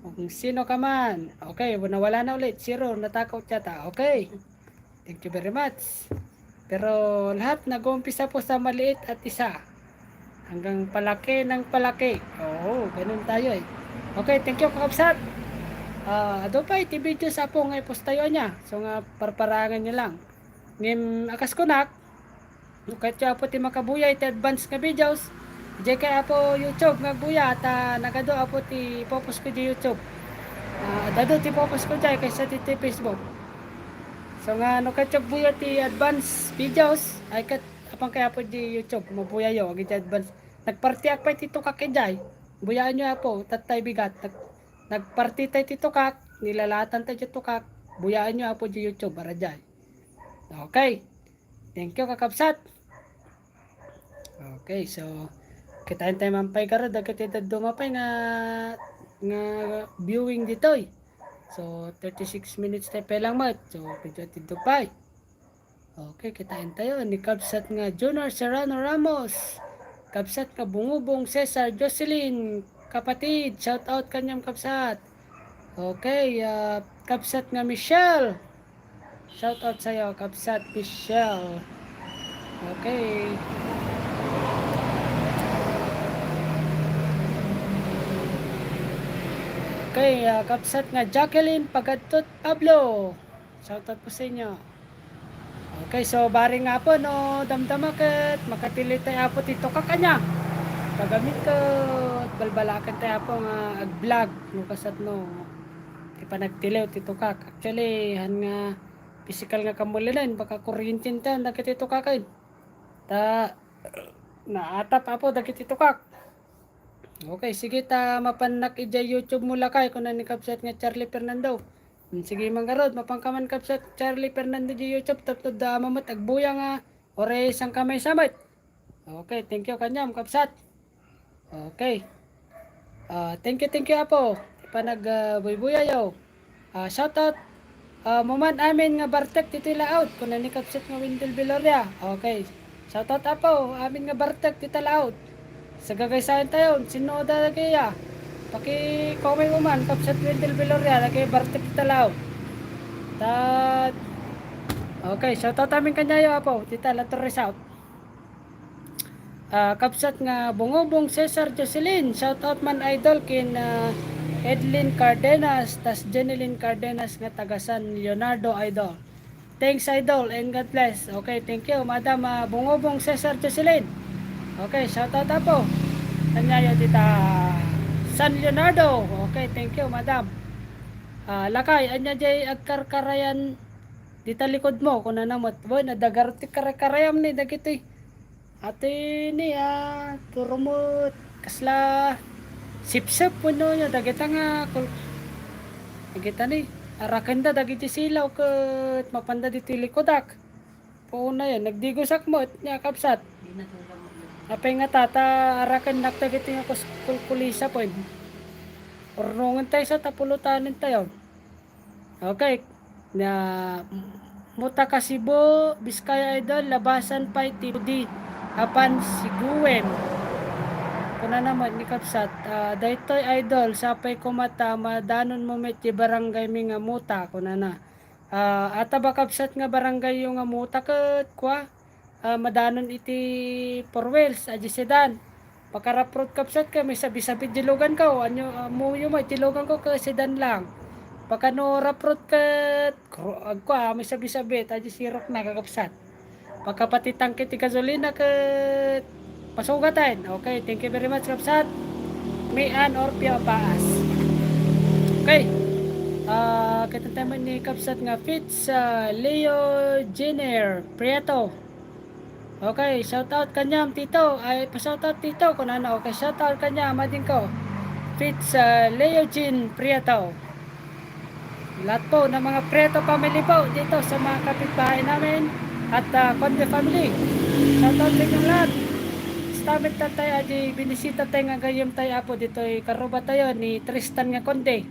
Kung sino ka man. Okay, nawala na ulit. Zero, natakot yata. Okay. Thank you very much. Pero lahat nag-uumpisa po sa maliit at isa. Hanggang palaki ng palaki. Oo, ganun tayo eh. Okay, thank you, kakabsat. Ah, adu pay iti video sa apo nga i-post tayo niya. So nga, parparangan niyo lang. Ngem, akas kunak, no kayatyo apo ti makabuya iti advance nga videos, idiay kay apo YouTube nga agbuya, ta nagadu apo ti i-post ko di YouTube. Ah, adadu ti i-post ko diay kaysa ti, ti Facebook. So nga, no kayatyo agbuya ti advance videos, ay ket apan kay apo di YouTube, mabuyayo, agidi advance. Nagpartiak pay ti tukak idiay. Buyaan niyo apo, tattay bigat. Nag-, nagparti tay ti tukak, nilalaatan tay ti tukak, buyaan niyo apo di YouTube, aradiay. Okay. Thank you, kakabsat. Okay, so, kitaen tayo man pay garud, dagiti dadduma pay nga, nga viewing ditoy. So, thirty-six minutes tayo pay lang met. So, medyo atiddo pay. Okay, kitaen tayo ni kabsat nga Junior Serrano Ramos. Kabsat nga Bungubong Cesar Jocelyn, kapatid, shout out kaniam, kabsat. Okay, ah, kabsat nga Michelle. Shout out sa'yo, kabsat Michelle. Okay. Okay, ah, kabsat nga Jacqueline Pagadtot Pablo. Shout out po sa inyo. Okay, so bareng nga apo, no damdama ket makatili tay apo ti tukak ania. Pagamin ket balbalaken tay apo nga ag-vlog, no kasat no, ti panagtiliw ti tukak. Actually, han nga pisikal nga kamulinen, baka kuryenten tayo dagiti tukaken. Ta, naatap apo dagiti tukak. Okay, sige ta mapannak idiay YouTube mo lakay, kuna ni kabsat nga Charlie Fernando. Hmm, sige man garud, mapanka man kabsat Charlie Fernando di YouTube, tapno da met agbuya nga, ore, saan ka may samet. Okay, thank you kaniam, kabsat. Okay. Ah, thank you, thank you, apo. Panag, ah, buybuyayo. Ah, shout out, ah, mo man amin nga bartek ditoy laut, kuna ni kabsat nga Wendell Viloria. Okay. Shout out, apo, amin nga bartek ditoy laut. Sagagaysayan tayo, sino da lagi ya? Pakikomay mo man, kabsat Wendell Viloria, lagi bartek ditoy laut. Tat-, okay, shout out amin kaniayo, apo, ditoy La Torre South. Ah, kabsat nga Bungubong Cesar Jocelyn, shout out man, idol, ken, ah, Edlin Cardenas, tas Jeneline Cardenas nga taga San Leonardo, idol. Thanks, idol, and God bless. Okay, thank you, Madam, ah, Bungubong Cesar Jocelyn. Okay, shout out apo. Kaniayo dita San Leonardo. Okay, thank you, Madam. Ah, lakay, ania jay agkarkarayan dita likod mo, kunana met. Boy, nadagarot ti karay-karayam ni dagiti. Ati ni, ah, puro met kasla sipsep wenno ania, dagita nga kul-, dagita ni, arakenda dagiti silaw ket mapanda ditoy likodak. Punayen, nagdigosak met nia, kabsat. Apay nga tata, arakennak dagiti nga kus-, kulkulisa pen. Urnongen tayo sa tapulutanen tayo. Okay. Na, Mutaka Cebu, Biskaya, idol, labasan pay ti pudi apan siguem. Kunana met ni kabsat, ah, daytoy, idol, sapay koma ta madanonmo met ti barangaymi nga Muta, kunana. Ah, ata ba kabsat nga barangayyo nga Muta ket kua? Ah, madanon iti four wheels, a di sedan. Pakaraprot kabsat ket may sabi-sabi dilugan ko. Anyo, ah, muyo mo, dilugan ko ket sedan lang. Pakano raprot ket kro-, agko, ah, may sabi-sabi, ta di sirok na kakabsat. Pakapati tangke ti gasolina ket pasugaten. Okay, thank you very much, kabsat. Mian or Pio Paas. Okay. Ah, kita tayo ni kabsat nga Fitz, ah, Leo Jenner Prieto. Okay, shout out kaniam, Tito. Ay, pa-shout out, Tito, kunana. Okay, shout out kaniam, adingko. Fitz, ah, Leo Jean Prieto. Lahat po ng mga Prieto family po dito sa mga kapitbahay namin at, ah, Conde family. Shout out sa inyong lahat. Basta met tayo, adi binisita tayo nga gayam tayo, apo, ditoy karuba tayo ni Tristan nga Conde.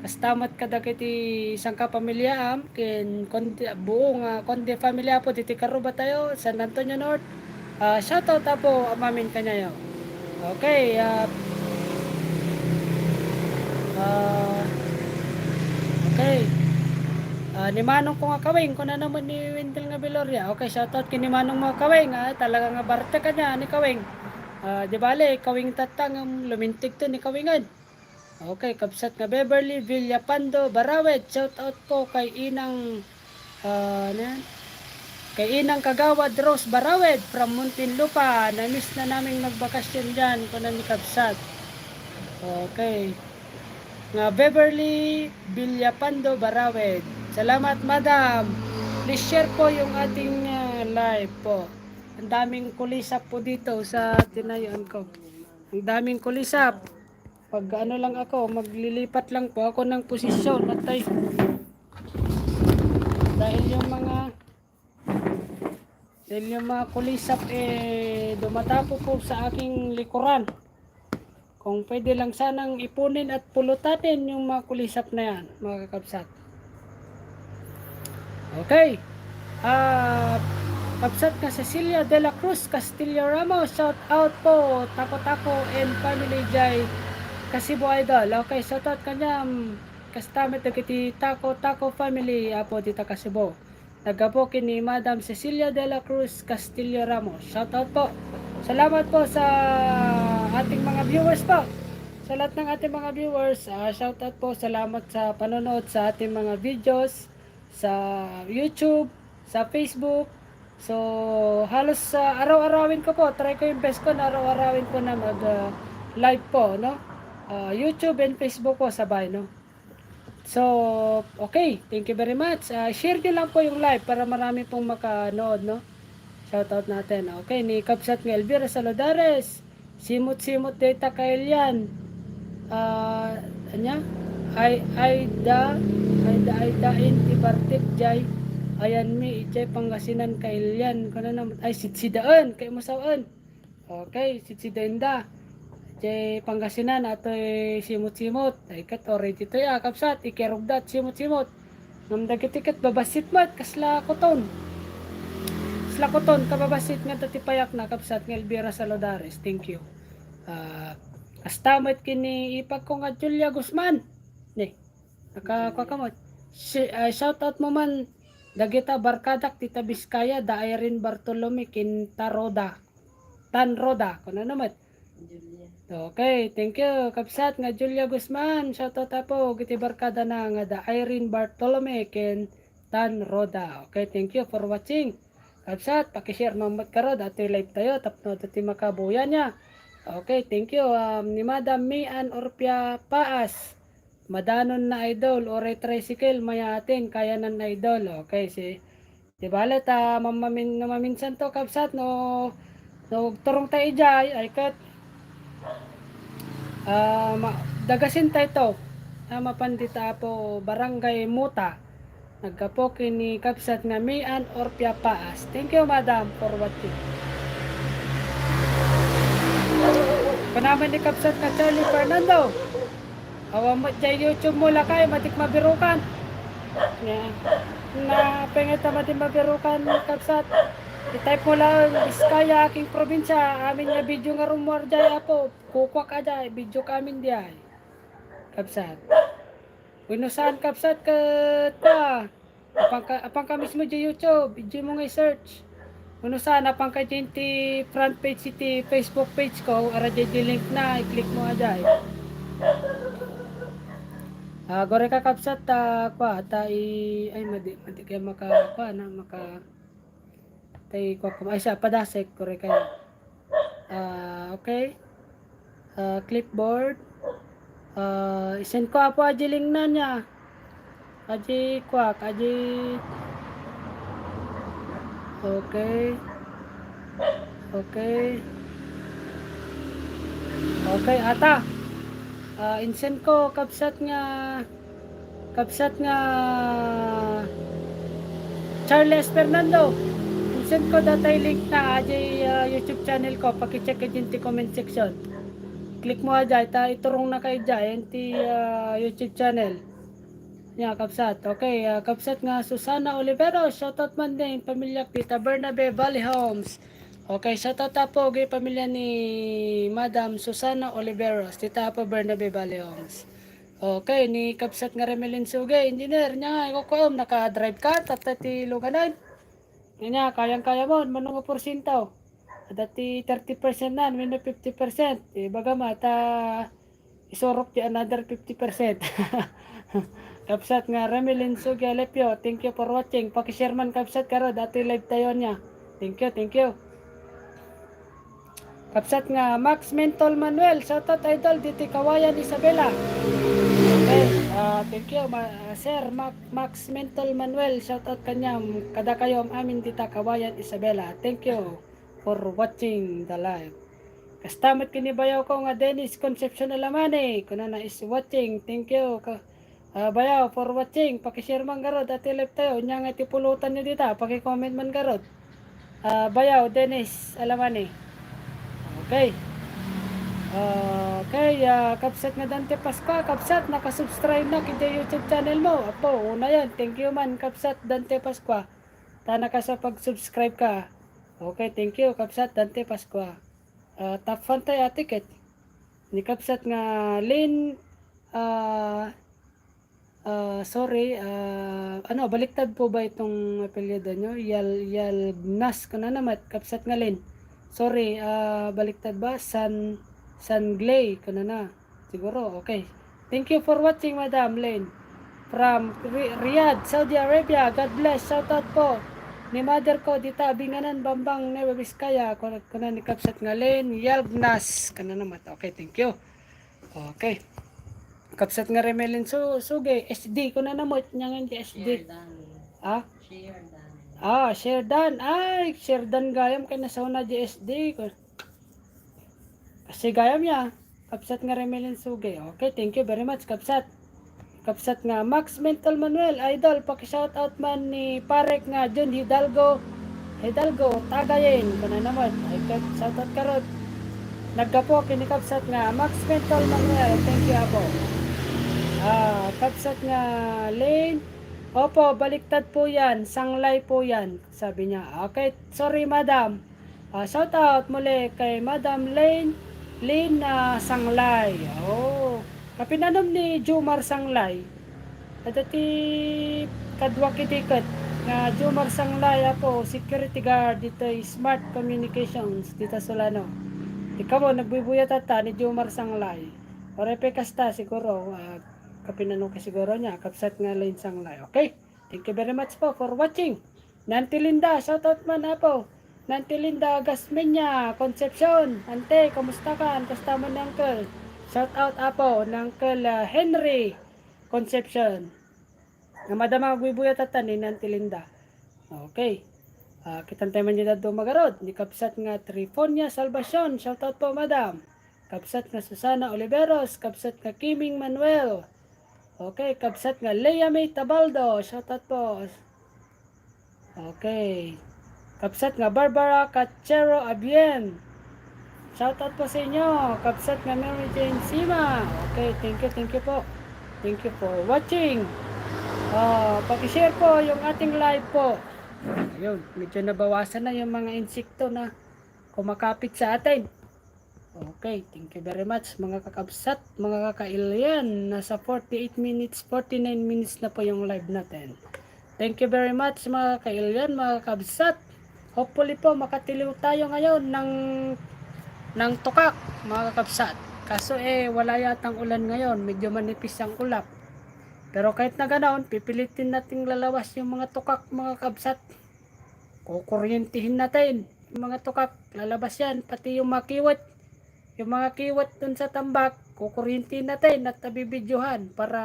Kasta met kadagiti sangkapamiliaam ken Conde, buo nga Conde family, apo, ditoy karuba tayo, San Antonio North. Ah, shout out, apo, amamin kanyayo. Okay, ah, ah, Okay. Ah, ni Manong ko nga Kawing, kunana met ni Wendell nga Viloria. Okay, shoutout ken ni Manong mo nga Kawing. Ah, talaga nga bartek ania ni Kawing. Ah, di bale, Kawing tatta ngem lumintegto ni Kawingen. Okay, kabsat nga Beverly Villapando Barawed, shoutout po kay Inang, ah, ano yan? Kay Inang Kagawad Rose Barawed from Muntinlupa. Na-miss na naming magbakasyon dyan, kunan ni kabsat. Okay. Nga Beverly Villapando Barawed. Salamat, madam. Please share po yung ating, ah, live po. Ang daming kulisap po dito sa tinayuan ko. Ang daming kulisap. Pag ano lang ako, maglilipat lang po ako ng posisyon. Atay. Dahil yung mga, dahil yung mga kulisap, eh, dumadapo po sa aking likuran. Kung pwede lang sanang ipunin at pulutanin yung mga kulisap na yan, mga kakabsat. Okay. Ah, kabsat nga Cecilia de la Cruz Castillo Ramos, shout out po, Taco Taco and family, jay Kasibo Idol. Okay, shout out kaniam, kasta met dagiti Taco Taco family, apo dita Kasibo. Naggapu ken ni Madam Cecilia de la Cruz Castillo Ramos. Shout out po. Salamat po sa ating mga viewers po. Sa lahat ng ating mga viewers, ah, shout out po. Salamat sa panonood sa ating mga videos sa YouTube, sa Facebook. So, halos, ah, araw-arawin ko po. Try ko yung best ko na araw-arawin ko na mag, ah, live po, no? Ah, YouTube and Facebook po sabay, no? So, okay. Thank you very much. Ah, share nyo lang po yung live para marami pong makanood, no? Shoutout natin. Okay, ni Kabsat nga Elvira Salodares. Simot-simot dayta kailian. Ah, ania? Ay, ayda, ayda, ayda, inti bartik, jay. Ayanmi, ijay Pangasinan kailian. Kunana met, ay, sidsidaan, kay masawan. Okay, sidsidanda. Jay Pangasinan, atoy simot-simot. Ay, ket already toy, ah, kabsat, ikerugdat, simot-simot. Ngem dagiti ket babassit met, kasla koton. Kasla koton, kababassit nga dati payak na, kabsat nga Elvira Salodares. Thank you. Ah, kasta met ken ni ipag ko nga Julia Guzman. Ne, naka-, kuan ka met. Si-, ah, shout out mo man, dagita barkadak, dita Biskaya, da Irene Bartolome, ken ta Roda. Tan Roda, kunana met. Julia. Okay, thank you, kabsat nga Julia Guzman. Shout out apo, iti barkada na nga da Irene Bartolome, ken Tan Roda. Okay, thank you for watching. Kabsat, paki-share man met karo, datoy live tayo, tapno dati makabuya niya. Okay, thank you. Um, ni Madam Mian Orpia Paas. Madanon na, idol, uray tricycle, mayaten, kayanan na, idol. Okay, si, di bale, ta, mamamin-, no maminsan to, kabsat, no, no, agturong ta ijay, ay ket, ah, ma-, dagasin ta ito. Ah, mapan dita apo, Barangay Muta. Naggapu ken ni kabsat nga Mian Orpia Paas. Thank you, madam, for watching. Kanaman ni kabsat nga Charlie Fernando. Awan met jay YouTube mo, lakay, matik mabirukan. Yeah. Na, pengeta matik mabirukan, kabsat. I-type mo lang, Biskaya, aking probinsya, amin nga video nga rummuar jay, apo. Kukuak a jay, video ka amin diay. Kabsat. Wenno saan, kabsat, ket pa. Apang ka, apang ka mismo di YouTube, ijay mo nga i-search. Wenno saan, apang ka di ti front page iti Facebook page ko, ara di, di link na, i-click mo a jay. Ah, gore ka, kabsat, ta, kwa, ta i-, ay, madi, madi kay maka, kwa na, maka, tay, kwa, kwa, ay, sa, padasek, gore kayo. Ah, okay. Ah, clipboard. Ah, i-send ko apo a jay link na niya. A jay kwak, a jay. Okay. Okay. Okay, ata. Ah, in-send ko, kabsat nga Kabsat nga Charles Fernando, in-send ko datay link na, a jay, ah, YouTube channel ko, paki-check iti comment section. Click mo a jay, ta iturong na ka ijay, iti, ah, YouTube channel. Nia, kabsat. Okay, ah, kabsat nga Susana Olivero, shoutout man din, pamilyak dita Bernabe Valley Homes. Okay, shoutout apo, gi pamilya ni Madam Susana Oliveros, dita apo Bernabe Valley Homes. Okay, ni kabsat nga Remelin Sugay, engineer, nia nga, ikukuam, naka-drive ka, tatta ti luganan. Nia, kayang-kaya mo, mano nga porsiento? Adda ti thirty percent nan, wenno fifty percent. Ibaga ma, ta isurok ti another fifty percent. Kabsat nga Remelin Sugay Alepio, thank you for watching. Pakishare man, kabsat, garud, datoy live tayo nia. Thank you, thank you. Kabsat nga Max Mentol Manuel, shoutout, idol, ditoy Cauayan, Isabela. Okay, ah, thank you, ma-, ah, Sir Mac-, Max Mentol Manuel, shoutout kaniam, kadakayo amin dita Cauayan, Isabela. Thank you for watching the live. Kasta met ken ni bayaw ko nga Dennis Concepcion Alamani, kunana is watching. Thank you. Ka-, Ah, bayaw, for watching. Pakishare man garud, datoy live tayo. Nia nga iti pulutan nyo dita, pakicomment man garud. Ah, bayaw, Dennis Alamani. Okay. Ah, okay, ah, kabsat nga Dante Pascua, kabsat, nakasubscribe na kiti YouTube channel mo. Apo, una yan. Thank you man, kabsat Dante Pascua. Ta nakasapag-subscribe ka. Okay, thank you, kabsat Dante Pascua. Ah, top fan tayo, ati ket. Ni kabsat nga Lin, ah, Ah, sorry, ah, ano, baliktad po ba itong apelyido nyo? Yal-, Yalbnas, kunana met, kabsat nga Lin. Sorry, ah, baliktad ba? San, San Glay, kunana. Siguro, okay. Thank you for watching, Madam Lin. From Ri-, Riyadh, Saudi Arabia. God bless. Shoutout po. Ni mother ko, dita Binganan, Bambang, Nueva Vizcaya. Kuna, kuna ni kabsat nga Lin, Yalbnas, kunana met. Okay, thank you. Okay. Kabsat nga Remelin Su-, Sugay, S D, kunana met, nia nga iti S D. Share done. Ha? Share done. Ah, share done. Ay, share done gayam ken nasao na di S D. Ku-, kasi gayam ya, kabsat nga Remelin Sugay. Okay, thank you very much, kabsat. Kabsat nga Max Mentol Manuel, idol, paki-shoutout man ni parek nga Jun Hidalgo. Hidalgo, tagayen, kunana met. Ay, ket, shoutout garud. Naggapu ken ni kabsat nga Max Mentol Manuel. Thank you, Apo. Ah, kabsat nga Lane. Opo, baliktad po yan. Sanglay po yan, sabi niya. Okay, sorry, madam. Ah, shoutout muli kay Madam Lane, Lane, ah, Sanglay. Oh, kapinanom ni Jomar Sanglay. Adda ti kadua kiti ket nga Jomar Sanglay, Apo, security guard ditoy Smart Communications dita Solano. Ikaw, nagbuybuya tatta ni Jomar Sanglay. Uray pay kasta siguro, ah, kapinanong ka siguro niya, kabsat nga Lane Sanglay. Okay? Thank you very much po for watching. Nanti Linda, shoutout man, Apo. Nanti Linda Gasmeña Concepcion. Ante, kumusta ka? Kumusta man ni Uncle? Shoutout, Apo, ni Uncle, ah, Henry Concepcion. Nga madama agbuybuya tatta ni Nanti Linda. Okay. Ah, kitan tayo man dyan dadduma garud. Ni kabsat nga Trifonia Salvacion. Shoutout po, madam. Kabsat nga Susana Oliveros. Kabsat nga Kiming Manuel. Okay, kabsat nga Lea May Tabaldo. Shoutout po. Okay. Kabsat nga Barbara Cachero Abien. Shoutout po sa inyo. Kabsat nga Mary Jane Sima. Okay, thank you, thank you po. Thank you for watching. Ah, paki-share po yung ating live po. Ayun, medyo nabawasan na yung mga insekto na kumakapit sa atin. Okay, thank you very much, mga kakabsat, mga kakailian. Nasa forty-eight minutes, forty-nine minutes na po yung live natin. Thank you very much, mga kakailian, mga kakabsat. Hopefully po, makatiliw tayo ngayon ng, ng tukak, mga kakabsat. Kaso, eh, wala yatang ulan ngayon. Medyo manipis ang ulap. Pero kahit na ganoon, pipilitin nating lalawas yung mga tukak, mga kabsat. Kukuryentihin natin yung mga tukak, lalabas yan, pati yung mga kiwat. Yung mga kiwat dun sa tambak, kukuryentihin natin at nabibidyohan para,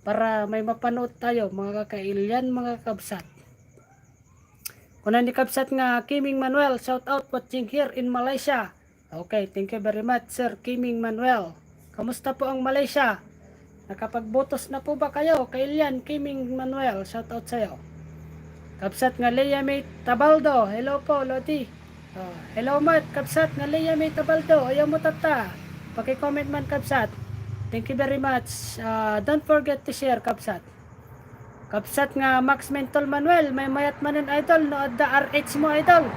para may mapanood tayo, mga kakailian, mga kabsat. Kuna ni kabsat nga Kiming Manuel, shout out, watching here in Malaysia. Okay, thank you very much, Sir Kiming Manuel. Kamusta po ang Malaysia? Nakapagbotos na po ba kayo? Kailian, Kiming Manuel, shout out sa'yo. Kabsat nga Lea May Tabaldo, hello po, Lodi. Oh, hello, Mat. Kabsat nga Lea May Tabaldo, ayaw mo tatta. Paki-comment man, kabsat. Thank you very much. Ah, don't forget to share, kabsat. Kabsat nga Max Mentol Manuel, may mayat manen, idol, no adda R H mo, idol.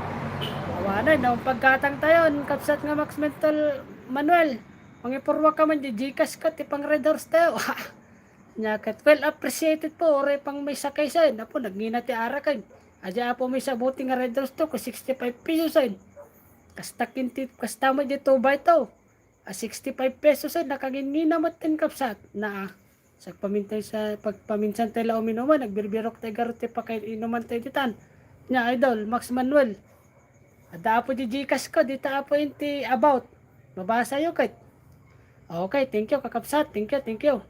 Awanan, no, paggatang tayo, kabsat nga Max Mentol Manuel. Mangipurwa ka man di Gcash ka ti pang Red Horse tayo. Nya ket, well appreciated po, uray pang may sakay saen. Apo, nagngina ti arak ken. Adi, Apo, may sabuti nga Red Horse to, ko sixty-five pesos saen. Kasta kinti, kasta mo di two by two. A sixty-five pesos saen, nakangingina met ten kabsat. Na, sagpaminsan sa, pagpaminsan tayo la uminuman, nagbirbirok tayo garot ti pakainuman tayo ditan. Nya, Idol, Max Manuel. Adda Apo di Gcash ko, dita Apo inti about. Mabasa yo ket. Okay, thank you, kakabsat. Thank you, thank you.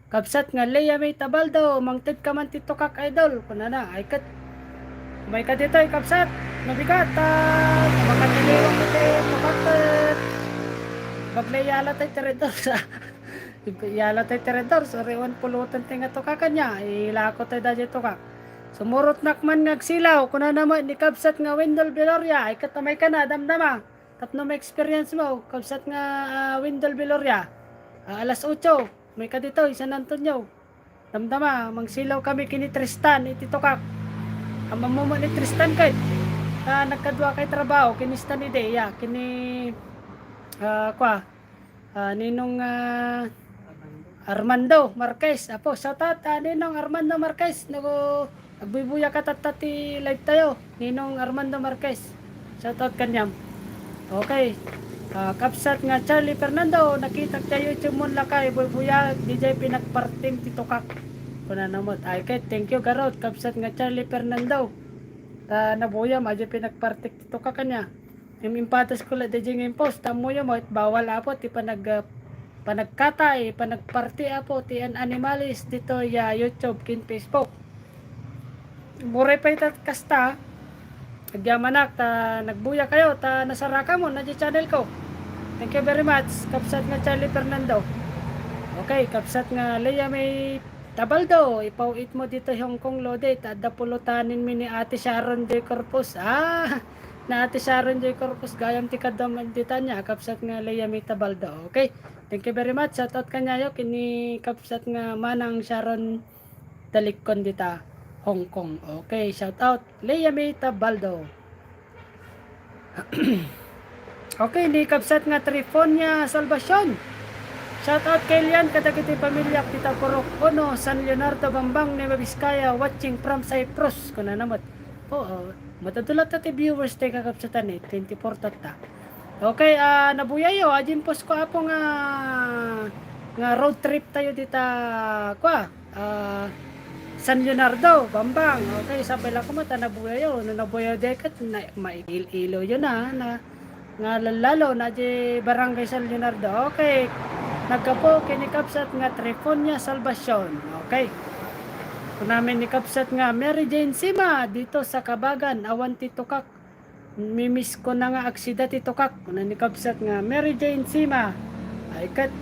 Kabsat nga Lea May Tabaldo, mangted ka man ti tukak, Idol. Kunana, ay ket. Umay ka ditoy, kabsat. Mabigat, ah, makatiliwang iti tukak, ket. Baglay yala tayo ti Red Horse, ah. Yala tayo ti Red Horse, uri wan pulutan tayo nga tukak kaniana. Ilako tayo daydiay tukak. Sumurotnak man nga agsilaw, kunana met ni kabsat nga Wendell Veloria, ay ket umay ka na, damdama. Tapno ma-experience mo, kabsat nga, ah, Wendell Veloria. Ah, alas otso, umay ka ditoy San Antonio. Damdama, mangsilaw kami ken ni Tristan iti tukak. Ammom met ni Tristan ket, ah, nagkadua kay trabaho, ken ni Stan Idea, ken ni, ah, kua, ah, Ninong, ah, Armando Marquez. Apo, shout out, ah, Ninong Armando Marquez. Nago, agbuybuya ka tatta ti live tayo, Ninong Armando Marquez. Shout out kaniam. Okay. Ah, kabsat nga Charlie Fernando, nakitak ti YouTube mo lakay, buybuya, diay pinagpartim ti tukak. Kunana met. Ay ket, thank you garot, kabsat nga Charlie Fernando. Ta nabuyam, adi pinagpartik ti tukak kaniana. Im-, impatas ko la daydiay nga impos, ta ammoyo met, bawal Apo ti panag-, ah, panagkatay, panagparti Apo ti an-, animalis ditoy, ah, YouTube ken Facebook. Uray pay ta kasta, agyamanak ta nagbuya kayo, ta nasarakayo daydiay channel ko. Thank you very much, kabsat nga Charlie Fernando. Okay, kabsat nga Lea May Tabaldo, ipaw-it mo ditoy Hong Kong, Lodi, ta adda pulutanenmi ni Ate Sharon Joy Corpus. Ah, na Ate Sharon Joy Corpus, gayam ti kaduam ditan nia, kabsat nga Lea May Tabaldo. Okay. Thank you very much. Shout out kaniayo ken ni kabsat nga Manang Sharon Talikkon dita Hong Kong. Okay, shout out Lea May Tabaldo. Okay, ni kabsat nga Trifonia Salvacion. Shout out kay Lian kadagiti pamiliak dita Purok Uno, San Leonardo, Bambang, Nueva Vizcaya, watching from Cyprus. Kunana met. Oo, matadto latta ti viewers tayo, kakabsatan, eh, twenty-four tatta. Okay, ah, nabuyayo, adi impos ko Apo nga, nga road trip tayo dita, kua, ah, San Leonardo, Bambang. Okay, sapay la koma ta nabuyayo. No nabuyayo diay ket na, mail-ilo yo na, na, nga lalo na di Barangay San Leonardo. Okay, naggapu ken ni kabsat nga Trifonia Salvacion. Okay. Kunamin ni kabsat nga Mary Jane Sima, dito sa Kabagan, awan ti tukak. Mimis ko na nga aksida ti tukak, kuna ni kabsat nga Mary Jane Sima. Ay ket,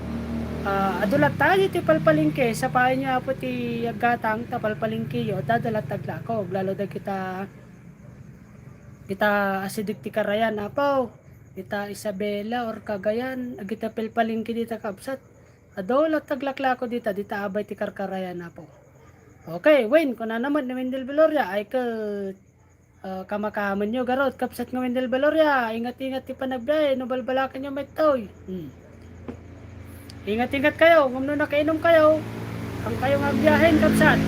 ah, adu latta ti palpalengke, sapaenyo Apo ti aggatang ta palpalengkeyo, adda latta aglako, lalo dagita, dita asideg ti karayan, Apo. Dita Isabela or Cagayan, dagita palpalengke dita kabsat. Adu latta aglaklako dita, dita abay ti karkarayan, Apo. Okay, wen, kunana met ni Wendell Veloria, ay ket Ah, kamakamenyo garud, kabsat nga Wendell Veloria, ingat-ingat ti panagbiahe no balbalakenyo met toy. Hmm. Ingat-ingat kayo, ngem no nakainom kayo, ang kayo nga agbiahen, kabsat.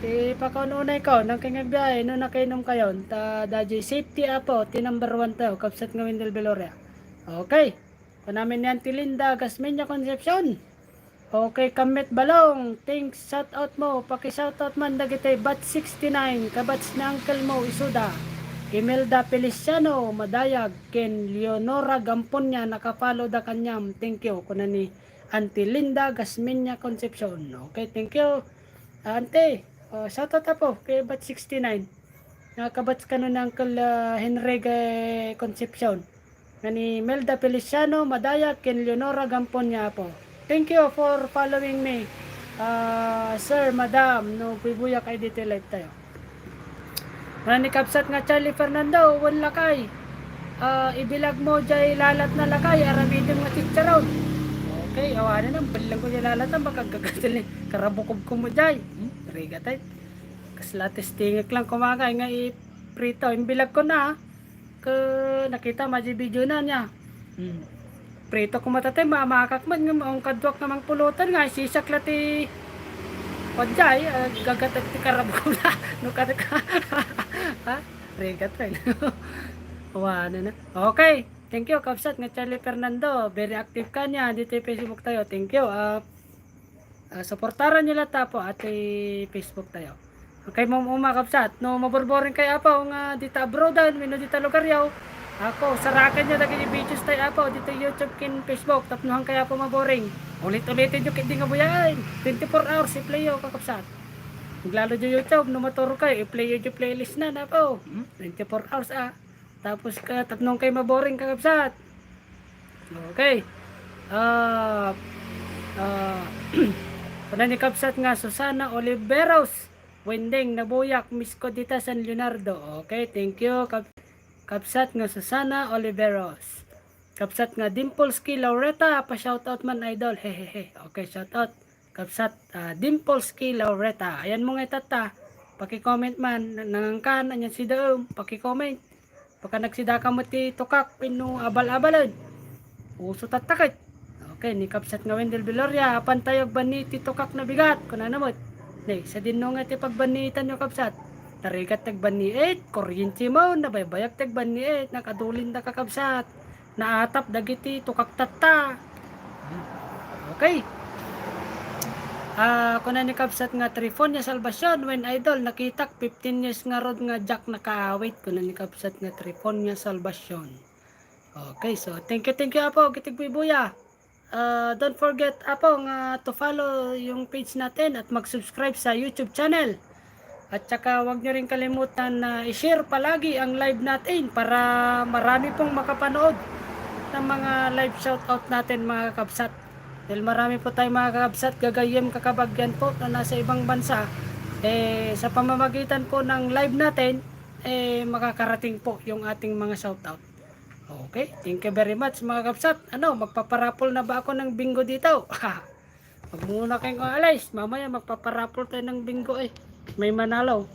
Ipakaun-unay ko, nang kayo nga agbiahe, no nakainom kayo, ta daydiay safety Apo, ti number one tayo, kabsat nga Wendell Veloria. Okay. Kunamin ni Auntie Linda Gasmeña Concepcion. Okay, Kammet Balong, thanks, shout out mo. Paki-shout out man dagiti batch sixty-nine, kabatch ni Uncle Mo Isuda, Imelda Feliciano, Madayag, ken Leonora Gamponia, naka-follow da kaniam. Thank you, kuna ni Auntie Linda Gasmeña Concepcion. Okay, thank you, Auntie. Oh, shout out Apo kay batch sixty-nine. Nga kabatch kano ni Uncle, ah, Henry Ga-, Concepcion. Nga ni Melda Feliciano, Madayag, ken Leonora Gamponia Apo. Thank you for following me, ah, sir, madam, no, buybuya kayo ditoy live tayo. Kuna ni kabsat nga Charlie Fernando, wen lakay. Ah, ibilag mo jay lalat na lakay, aramidem nga chicharon. Okay, awanen ang bilang ko jay lalat, ang makagagatil ni karabukog ko mo jay. Hmm, rigat ay. Kasla testingek lang kumagay nga iprito. Imbilag ko na, ah. Ke, nakita mo jay video na niya. Hmm. Prito ko matay, mamakak man, nga maong kaduak nga mangpulutan, nga isisak la ti, pajay, ah, gagatek ti karabkula. No, kada ka, ha? Rigat, wen. Wala na. Okay. Thank you, kabsat, nga Charlie Fernando. Very active ka niya dito Facebook tayo. Thank you. Ah, ah, supportaran niyo latta po, ati Facebook tayo. Okay, mo, mo, mga kabsat, no maborboring kayo, apo, nga dita abroadan, wenno dita lugar yaw, ako, sarakan niyo dagiti videos tayo, apo, dita YouTube ken Facebook, tapno han kayo, apo, maboring. Ulit-ulitin niyo, kit di nga buyaen. Twenty-four hours, i-play yo, kakabsat. Maglalo di YouTube, no maturo kayo, i-play yo di playlist na, apo. Hmm? Twenty-four hours, ah. Tapos ka, tapno han kayo maboring, kakabsat. Okay. Ah, ah, kuna ni kabsat nga Susana Oliveros, Wendeng, nabuyak, miss ko dita San Leonardo. Okay, thank you, kab-, kabsat nga Susana Oliveros. Kabsat nga Dimples K Laureta, pa-shoutout man, idol. Hehehe. Okay, shoutout. Kabsat, ah, Dimples K Laureta. Ayan mo nga itatta. Paki-comment man, na-, nangankan, anyan si Daem, paki-comment. Baka nagsidaka met ti tukak, wenno abal-abalen. Uso tatta ket. Okay, ni kabsat nga Wendell Viloria, apan tayo agbanni ti tukak na bigat, kunana met. Ne, sadinno nga ti pagbanniitan yo, kabsat. Narigat ti agbanniit, kuryente mo, nabaybayag ti agbanniit, nakadulin da, kakabsat. Naatap dagiti tukak tatta. Okay. Ah, kuna ni kabsat nga Trifonia Salvacion, wen, idol, nakitak fifteen years ngarud nga diak nakaawit, kuna ni kabsat nga Trifonia Salvacion. Okay, so thank you, thank you, apo, iti buybuya. Ah, don't forget, apo, nga to follow yung page natin at mag-subscribe sa YouTube channel. At saka huwag niyo rin kalimutan na i-share palagi ang live natin para marami pong makapanood ng mga live shoutout natin, mga kakabsat. Dahil marami po tayong mga kakabsat, gagayyem, kakabagyan po na nasa ibang bansa. Eh, sa pamamagitan po ng live natin, eh, makakarating po yung ating mga shoutout. Okay, thank you very much, mga kabsat. Ano, magpaparapol na ba ako ng bingo dito? Huwag muna kayong aalis. Mamaya magpaparapol tayo ng bingo eh. May manalo.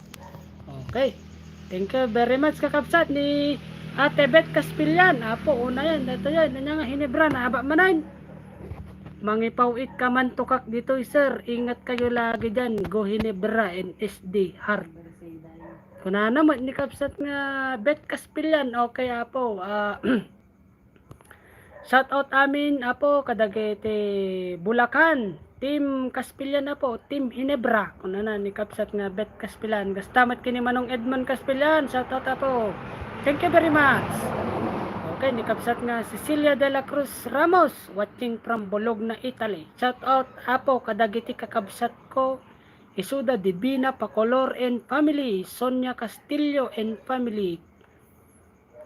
Okay. Thank you very much, kakabsat, ni Ate Beth Caspillan. Apo, una yan. Ito yan. Ano nga, Hinebra na aba manan. Mangipaw-it ka man tukak dito, sir. Ingat kayo lagi dyan. Go Hinebra and S D Heart. Kunana met ni kabsat nga Beth Caspillan. Okay, apo. Ah, shout out amin, apo, kadagiti Bulacan. Team Caspillan, apo, Team Hinebra. Kunana ni kabsat nga Beth Caspillan. Kasta met ken ni Manong Edmond Caspillan. Shout out, apo. Thank you very much. Okay, ni kabsat nga Cecilia de la Cruz Ramos, watching from Bologna, Italy. Shout out, apo, kadagiti kakabsat ko. Isuda Divina Pacolor and family, Sonia Castillo and family,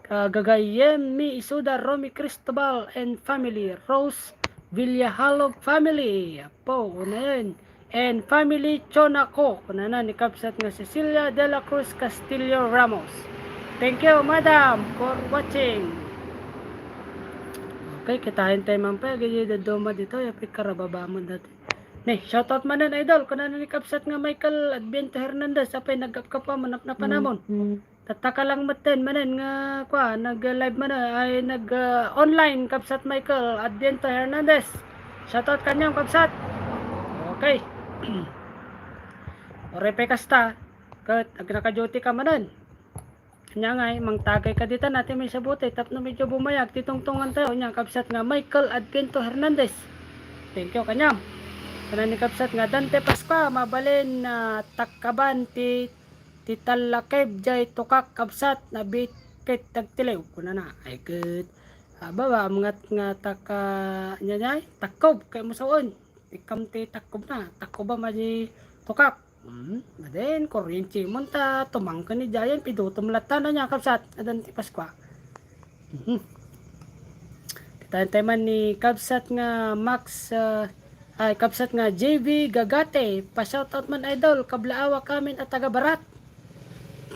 ah, gagayyem mi isuda Romy Cristobal and family, Rose Villahalog family, apo, unayen, and family Chonako, kunana ni kabsat nga Cecilia de la Cruz Castillo Ramos. Thank you, madam, for watching. Okay, kitaen tayo man pa, gaya daduma dito, yapit karababa mo dati. Ne, shoutout manen, idol. Kunana ni kabsat nga Michael Adviento Hernandez, apay nagkapkapa, manapnapanamon. Mm, mm. Tattaka lang metten manen nga, kua, nag-live man, ay, nag, ah, online, kabsat Michael Adviento Hernandez. Shoutout kaniam, kabsat. Okay. Oray pay kasta, ket agnaka-duty ka manen. Anya ngay, mangtagay ka ditan, ati may sabuti, tapno medyo bumayag, ti tungtungan tayo, anya, kabsat nga Michael Adviento Hernandez. Thank you, kaniam. Kana ni kabsat nga Dante Pascua, mabalin na takkaban ti, ti tallakeb, jay tukak, kabsat, nabitpit, tagtiliw. Kunana, ay, good. Aba, ba, amngat nga taka, nya, nya, takkob, kay musaon. Ikkam ti takkob na, takkob a madi tukak. Hmm, maden, kuryente mo ta, tumangken ni Jayan, pidutom latta na niya, kabsat, adan ti Paskua. Mhm. Kitaen tayo man ni kabsat nga Max, ah, ay, kabsat nga J V Gagate, pa-shoutout man, idol, kablaawak amin a taga Barat.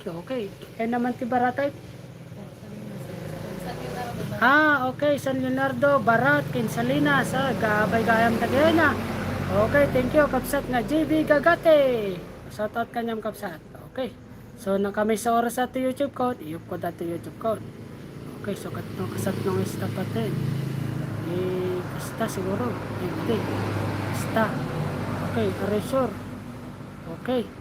Okay. Kaya naman ti Barat ay. Ah, okay. San Leonardo, Barat, ken Salinas. Ah, gabay gayam tagiya na. Okay, thank you, kabsat nga J V Gagate. Shout out kaniam, kabsat. Okay. So, nakami sa oras sa to YouTube ko, iyup ko dati YouTube ko. Okay, so kat-, no, kasat nung stop natin. Eh, kasta siguro. Empty. Kasta. Okay, erasure. Okay.